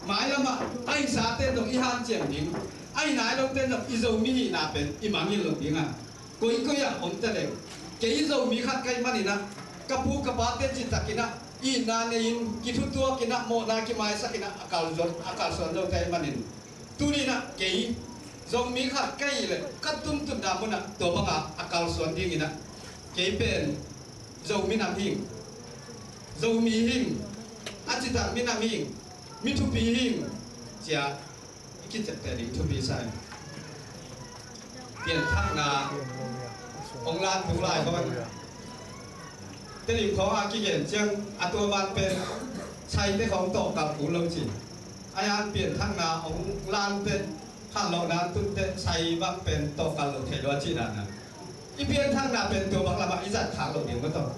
mailam ah a hihsa ten zong i hanciam ding, a hi nai lo ten zong i Zomi hihna pen i mangngilh lo ding a, koikoi ah om ta leng, kei Zomi khat ka hih manin ah ka pu ka pate citakin ah itna nei-in kithutuakin ah mawhna kimaisakin ah a kalsuan, a kalsuan zo ta ahih manin, tuni-in ah kei Zomi khat ka hih leh ka tuntunna mun ah tua banga a kalsuan dingin ah kei pen Zo minam hing, Zomi hing, a citak minam hing, mi thupi hing, ci-a i kiciamteh ding thupi sa hi. Pianthakna hong lan tu lai khawng, Tedim khawng a kigen ciang a tua bang pen Saite khawng tawh kalh kul lo ci. A hiang pianthakna hong lante, khanlawhna tunte Sai bang pen tawh kalh lo thei lo a cih dan a, i pianthakna pen tua bang lamah i zat khak loh ding maw taw,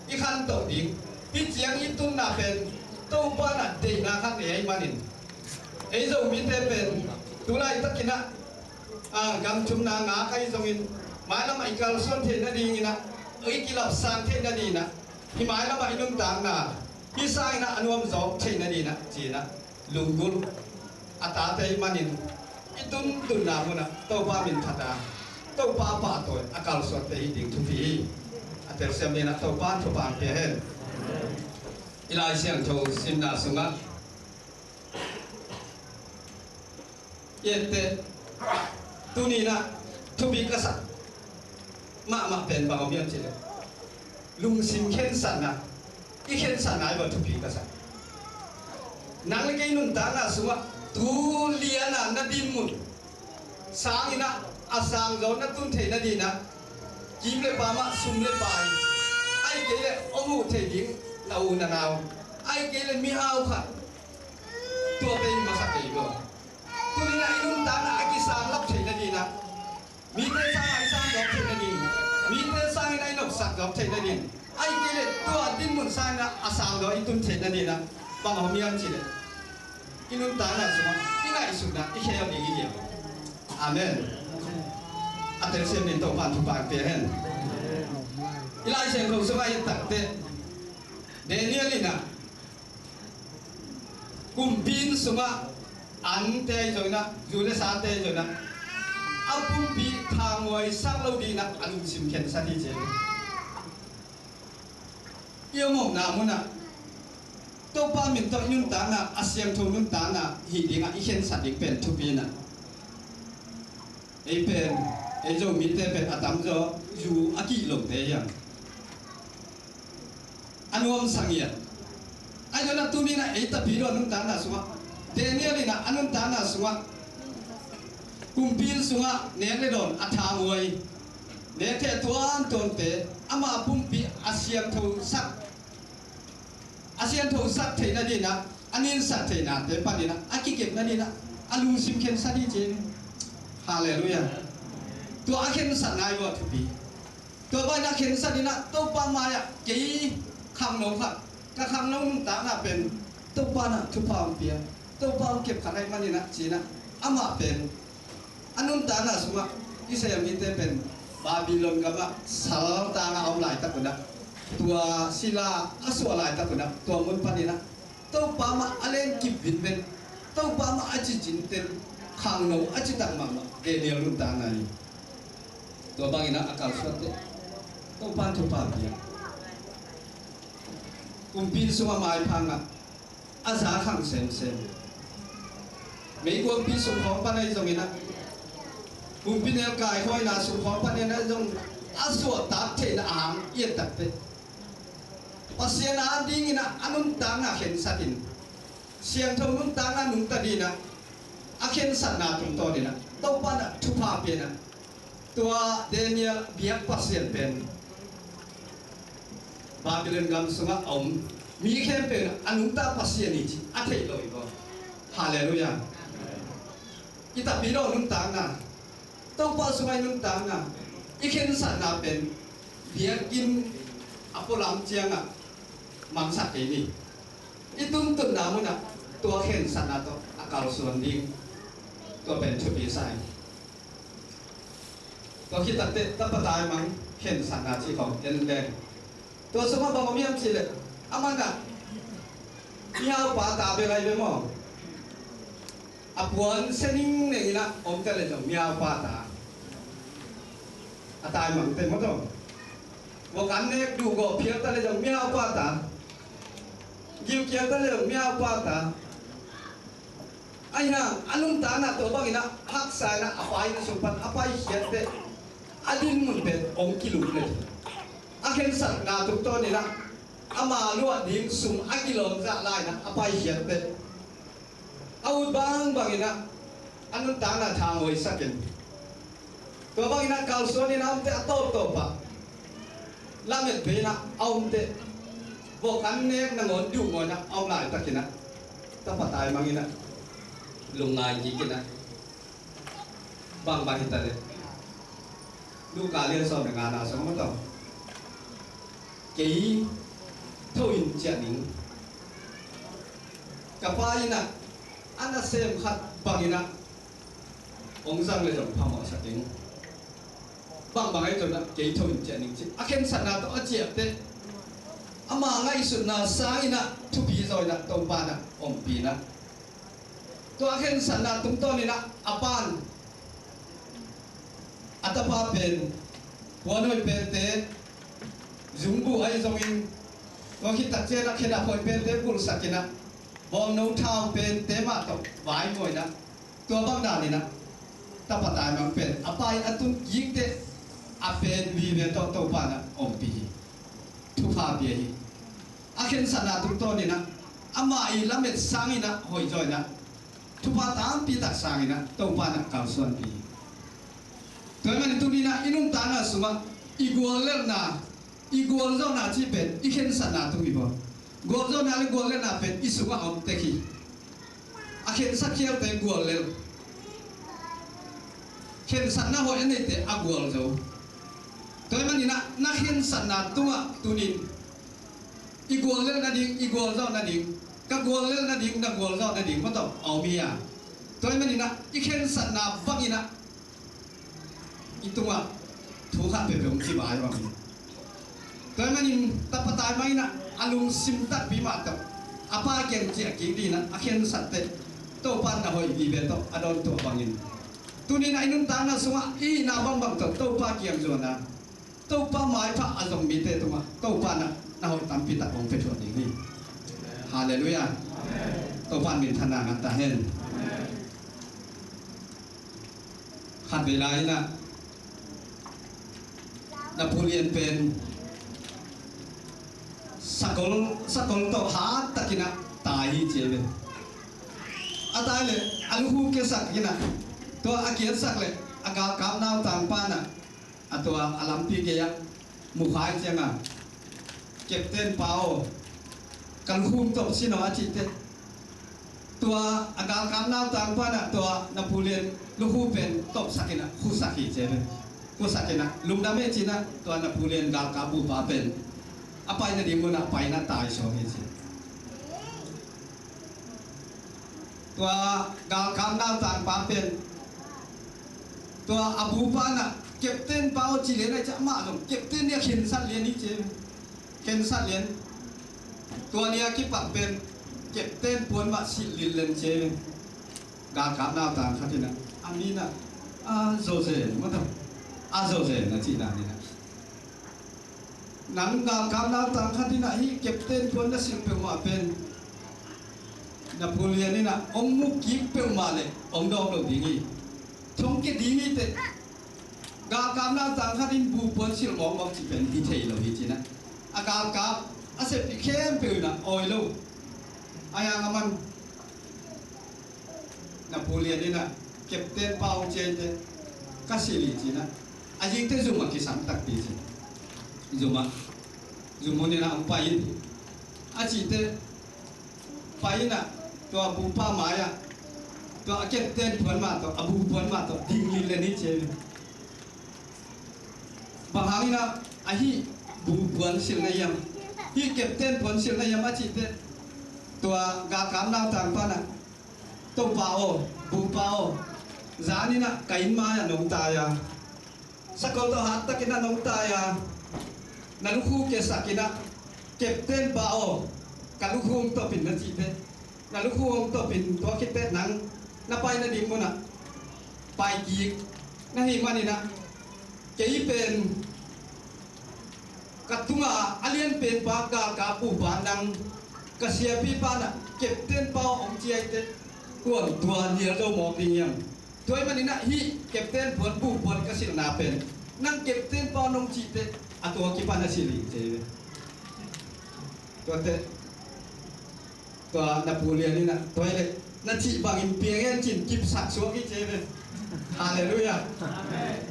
i khantoh ding. Hih ciang i tunna pen Topa in ah deihna khat nei ahih manin, ei Zomite pen tu laitakin ah, a, gam thumna ngak ahi zongin, mailam ah i kalsuan theih nadingin ah, i kilapsang theih nadingin ah, hih mailam ah i nuntakna hih sangin ah a nuam zawk theih nadingin ah ci-in ah lunggulh a tate ahih manin, i tuntunna mun ah Topa min phat a, Topa pahtawi a kalsuante hi ding thupi hi. A telsiam dingin ah Topa thupha pia hen. I Lai Siangtho simna sungah i etteh, tuni-in ah thupi ka sak mahmah pen bang om hiam cih leh, lungsim khensatna, i khensatna hi bang thupi ka sak. Nang le kei nuntakna sungah tu lian a na dinmun sangin ah a sang zaw na tun theih nadingin ah, kim le paam ah, sum le pai, ahih kei leh hong huh theih ding na u na nau, ahih kei leh mihau khat, tua pen i masa kei lo. Tuni-in ah i nuntakna a kisang lap theih nadingin ah, mite sangin ah i sang zawk theih nading, mite sangin ah i nopsak zawk theih nading, ahih kei leh tua dinmun sangin ah a sang zaw i tun theih nadingin ah bang om hiam cih leh, i nuntakna sungah i ngaihsutna i khel ding hi hiam? Amen. A telsiam dingin Topa'n thupha pia hen. I Lai Siangtho sungah i et takteh, Daniel in ah kumpi inn sungah ante ahi zongin ah, zu le sate ahi zongin ah, a pumpi thamuaisak lo dingin ah a lungsim khensat hi ci. I om omna mun ah Topa min tawh i nuntakna, a siangtho nuntakna hih dingah i khensat ding pen thupi in ah, ei pen, ei Zomite pen a tamzaw zu a kih lote hi hang. A nuamsa ngiat. Ahi zongin ah tuni-in ah ei Tapidaw nuntakna sungah, Daniel in ah a nuntakna sungah, kumpi inn sungah nek le dawn a thamuai, nektheh tuamtuamte, ama pumpi a siangthosak, a siangthosak theih nadingin ah, a ninsat theihnate panin ah a kikep nadingin ah a lungsim khensat hi ci. Halleluiah. Tua a khensatna hi bang thupi. Tua bangin ah khensat in ah Topa mai-ah, kei khangno khat, ka khangno nuntakna pen Topa in ah thupha hong pia, Topa hong kep khat ahih manin ah ci-in ah, amah pen a nuntakna sungah, Israel mite pen Babylon gamah saltang a om laitak un ah, tua sila a suah laitak un ah, tua mun panin ah Topa mah a len kip vinven, Topa mah a ci cinten, khangno a citak mahmah Daniel nuntakna hi. Tua bangin ah a kalsuante Topa'n thupha pia. Kumpi inn sungah maipha ngah, a za khang semsem. Meikuangpi sungkhawng pan ahi zongin ah, kumpi neu kaikhawmna sungkhawng panin ahi zong, a suahtak theihna a hang i et takteh, Pasian a dingin ah a nuntakna khensatin, siangtho nuntakna nungta dingin ah a khensatna tungtawnin ah Topa'n ah thupha pia-in ah, tua Daniel biak Pasian pen Babylon gam sungah a om mi khempeuh in ah a nungta Pasian hi cih a theih lo hi bang. Halleluiah. I Tapidaw nuntakna, Topa sungah i nuntakna, i khensatna pen biakinn a pualam ciangah mangsak kei ni. I tuntunna munah tua khensatna tawh a kalsuan ding, tua pen thupi sa hi. Tua khit takteh tapa taimang khensatna cih khawng en leng, tua sungah bang om hiam cih leh, aman ah mihaupa ta bel ahi ve maw. A puan se ningneng in ah om ta leh zong mihaupa ta. A taimangte maw tawh. Vok an nek duhgawh phial ta leh zong mihaupa ta. Gilkial ta leh zong mihaupa ta. Ahi hang a nuntakna tua bangin ah haksa in ah a pa inn sung pan a paikhiat teh a dinmun pen hong kilum le. A khensatna tungtawnin ah ama luah ding sum a kilawm zah lai in ah a paikhiat teh a ut bangbangin ah a nuntakna thanghuaisak in. Tua bangin ah kalsuan in a omte a tawptawp ah lamet bei in ah a omte vok an nek nangawn duhgawh in ah a om laitakin ah tapa taimang in ah lungngai kik in ah bangbang hi ta leh. Luka lian sawm le ngana sung maw tawh. Kei tho in ciah ning. Ka pa in ah a nasem khat bangin ah hong zang le zong phamawhsak ing. Bangbang ahi zongin ah kei tho in ciah ning ci. A khensatna tawh a ciah teh ama ngaihsutna sangin ah thupi zaw in ah Topa in ah ompih in ah. Tua a khensatna tungtawnin ah a pa'n a tapa pen puanhoih pente, zungbuh ahi zongin, tua khit tak ciangin ah khenap hoih pente bulhsak in ah bawngno thau pente mah tawh vaimuan in ah, tua bang danin ah tapa taimang pen a pa inn a tun kik teh a pen vive tawh Topa in ah ompih hi. Thupha pia hi. A khensatna tungtawnin ah ama ii lamet sangin ah hoihzaw in ah thupha tampi tak sangin ah Topa in ah kalsuanpih hi. Tua ahih manin tuni in ah i nuntakna sungah i guallelhna, i gualzawhna cih pen i khensatna tung hi baw. Gualzawhna le guallelhna pen i sungah om tek hi. A khensat khialte guallelh. Khensatna hoih a neite a gualzo. Tua ahih manin ah na khensatna tungah tunin i guallelh nading, i gualzawh nading, ka guallelh nading, na gualzawh nading maw tawh a om hi a. Tua ahih manin ah i khensatna bangin ah i tungah thu khat peuhpeuh hong kibang hi bang hi. Tua ahih manin tapa taimang in ah a lungsim takpi mah tawh a pa kiang ciah kik dingin ah a khensat teh Topa in na hoih vive tawh a dawntuah bangin, tuni in ah i nuntakna sungah i hihna bangbang tawh Topa kiang zuan a, Topa maipha a zong mite tungah Topa in ah na hoih tampi tak hong pia thuah ding hi. Halleluiah. Topa in minthanna ngah ta hen. Khatvei lai in ah Napoleon pen sakol, sakol tawh hat takin ah tai hi ci ve. A tai leh a lukhu kiatsak in ah, tua a kiatsak leh a galkap nautang pa in ah, a tua a lampi gei ah mukhai ciangin, "Captain pa aw, ka lukhu tawh sin aw," a cih teh, tua a galkap nautang pa in ah tua Napoleon lukhu pen tawpsak in ah khusak hi ci ve. Khusak in ah lungdam hi ci in ah tua Napoleon galkap bupa pen a pai nading mun ah pai in ah tai sawm hi ci. Tua galkap nautang pa pen tua a bupa in ah, "Captain pa aw," ci lian ahih ciang amah zong captain nih a khensat lian hi ci. Khensat lian. Tua ni a kipat pen captain puan mah silh lillen ci. Galkap nautang khat in ah, a min ah, a Jose maw tawh, a Jose na cihna ni in ah, "Nang galkap nautang khat in ah hih captain puan na silh peuhmah pen Napoleon in ah hong mu kik peuhmah leh hong dawng lo ding hi. Thong kia ding hi teh, galkap nautang khat in bu puan silh mawkmawk cih pen hi thei lo hi," ci in ah, a galkap a seppi khempeuh in ah awi lo. Ahi hang aman Napoleon in ah, "Captain pa hong ciah teh ka silh hi," ci in ah, a zing teh zum ah kisam takpi ci. Zum ah, zum hun in ah hong pai in, a cih teh pai in ah tua bupa mai ah tua a captain puan mah tawh, a bu puan mah tawh ding lillen hi ci. Bang hangin ah ahi bu puan silh na hiam, hih captain puan silh na hiam a cih teh, tua galkap nautang pa in ah, "Topa aw, bupa aw, zan in ah ka inn mai ah nong tai a, Sakol tawh hat takin a nong tai a, na lukhu kiasak in ah, "Captain pa aw, ka lukhu hong tawpin," na cih teh, na lukhu hong tawpin, tua khit teh nang na pai nading munah pai kik na hih manin ah, kei pen ka tungah a lianpen pa galkap bupa, nang ka siapipa in ah, "Captain pa aw," hong ci a, hi teh, kuan tua nial zo mawk ding hiam? Tua ahih manin ah hih captain puan, buhpuan ka silhna pen, "Nang captain pa aw," nong cih teh, a tua kipan a silh hi, ci hi ve. Tua teh, tua na pu lian in ah, "Tua hi leh na cih bangin piang hen," ci-in kipsak suak hi, ci hi ve. Halleluiah. Amen.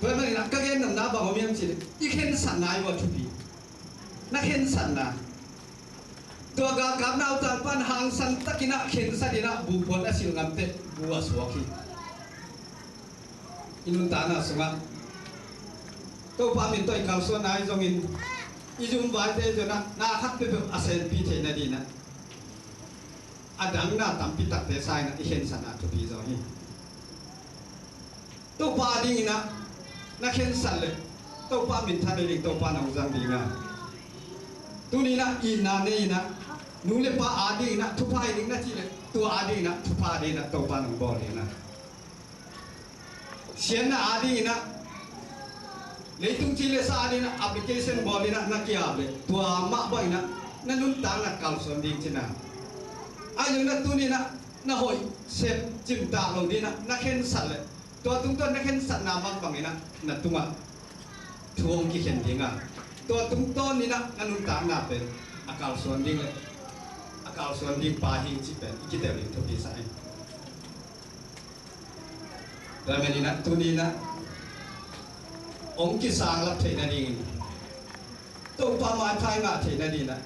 Tua ahih manin ah ka gen nopna bang om hiam cih leh, i khensatna hi uh a thupi. Na khensatna. Tua galkap nautang pan hangsan takin ah khensat in ah, buhpuan a silh ngam teh, bu a suak hi. I nuntakna sungah Topa min tawh i kalsuanna ahi zongin, i zumvaite zong ah na khat peuhpeuh a senpi theih nading ah, a dang na tampi takte sang in ah i khensatna thupi zaw hi. Topa adingin ah na khensat leh, Topa minthan nading Topa na hong zang ding a. Tuni in ah itna nei in ah, nu le pa adingin ah thupha hi ding na cih leh, tua adingin ah thupha dingin ah Topa na hong bawl ding a. Siatna adingin ah, leitung ci le sa adingin ah application bawl in ah na ki-ap leh, tua mah bangin ah na nuntakna kalsuan ding ci-in ah. Ahi zongin ah tuni in ah na hoih sep cimtak lo dingin ah na khensat leh, tua tungtawn na khensatna mah bangin ah na tungah thu hong kikhen ding a, tua tungtawn in ah na nuntakna pen a kalsuan ding leh, a kalsuan ding pa hi cih pen i kiteel ding thupi sa hi. Tua ahih manin ah tuni in ah hong kisanglap theih nadingin, Topa maipha i ngah theih nadingin ah,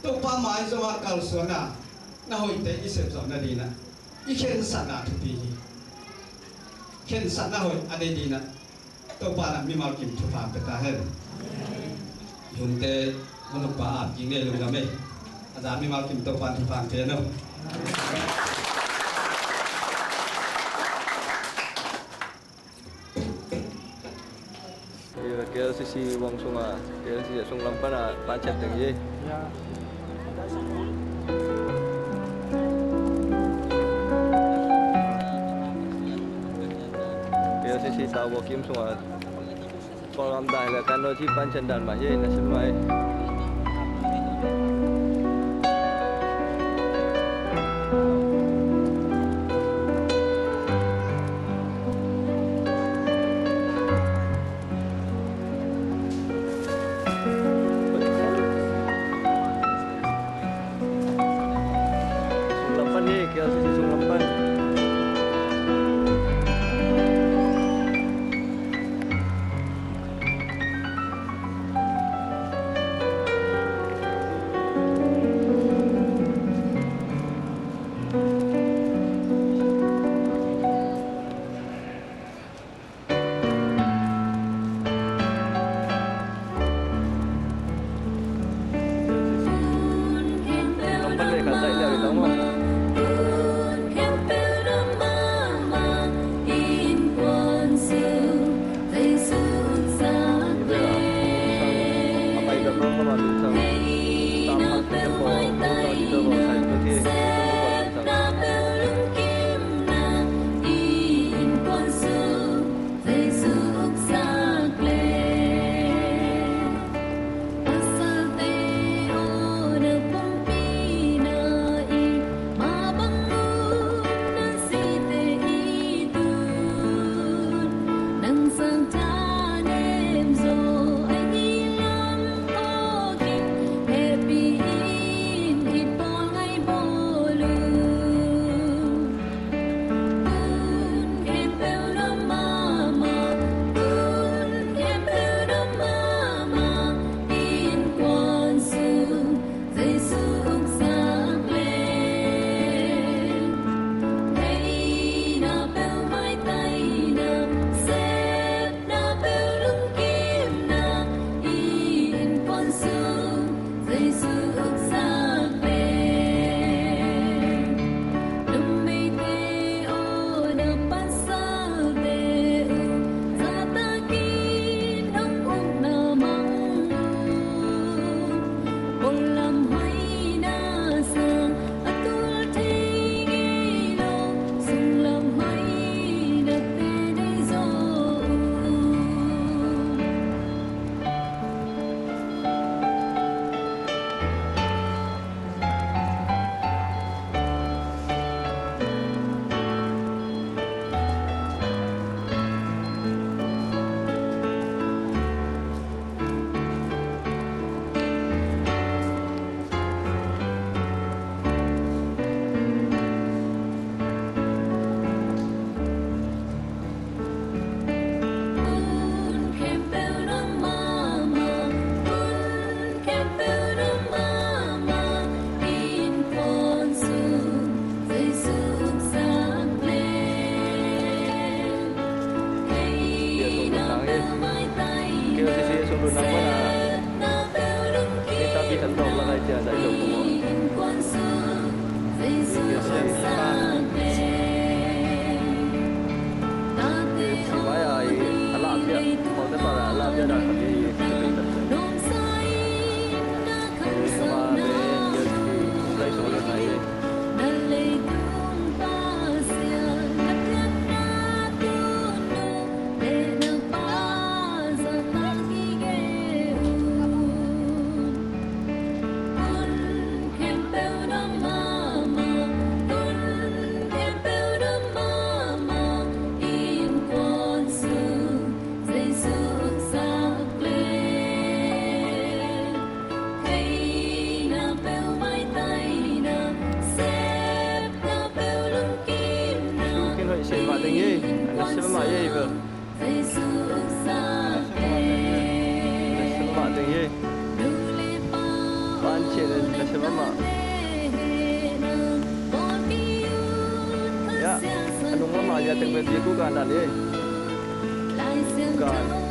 Topa mai zong ah kalsuan a, na hoihte i sep zawh nadingin ah, i khensatna thupi hi. Khensatna hoih a nei dingin ah, Topa in ah mimal kim thupha pia ta hen. I hunte hun ukpa ap kik ni, lungdam ei. A za mimal kim Topa in thupha pia hen aw. K L C C buang sungah, K L C C sunglam panah pancet teng hi. K L C C tau buah kim sungah, program dai le kan lo ci pancet dan mah hi, na sim mai. Sunglam pan hi, K L C C sunglam pan. Ye. Pan che le na se mama. Ya, a nung mama ya teng me pi ku kan dan ye. Kan.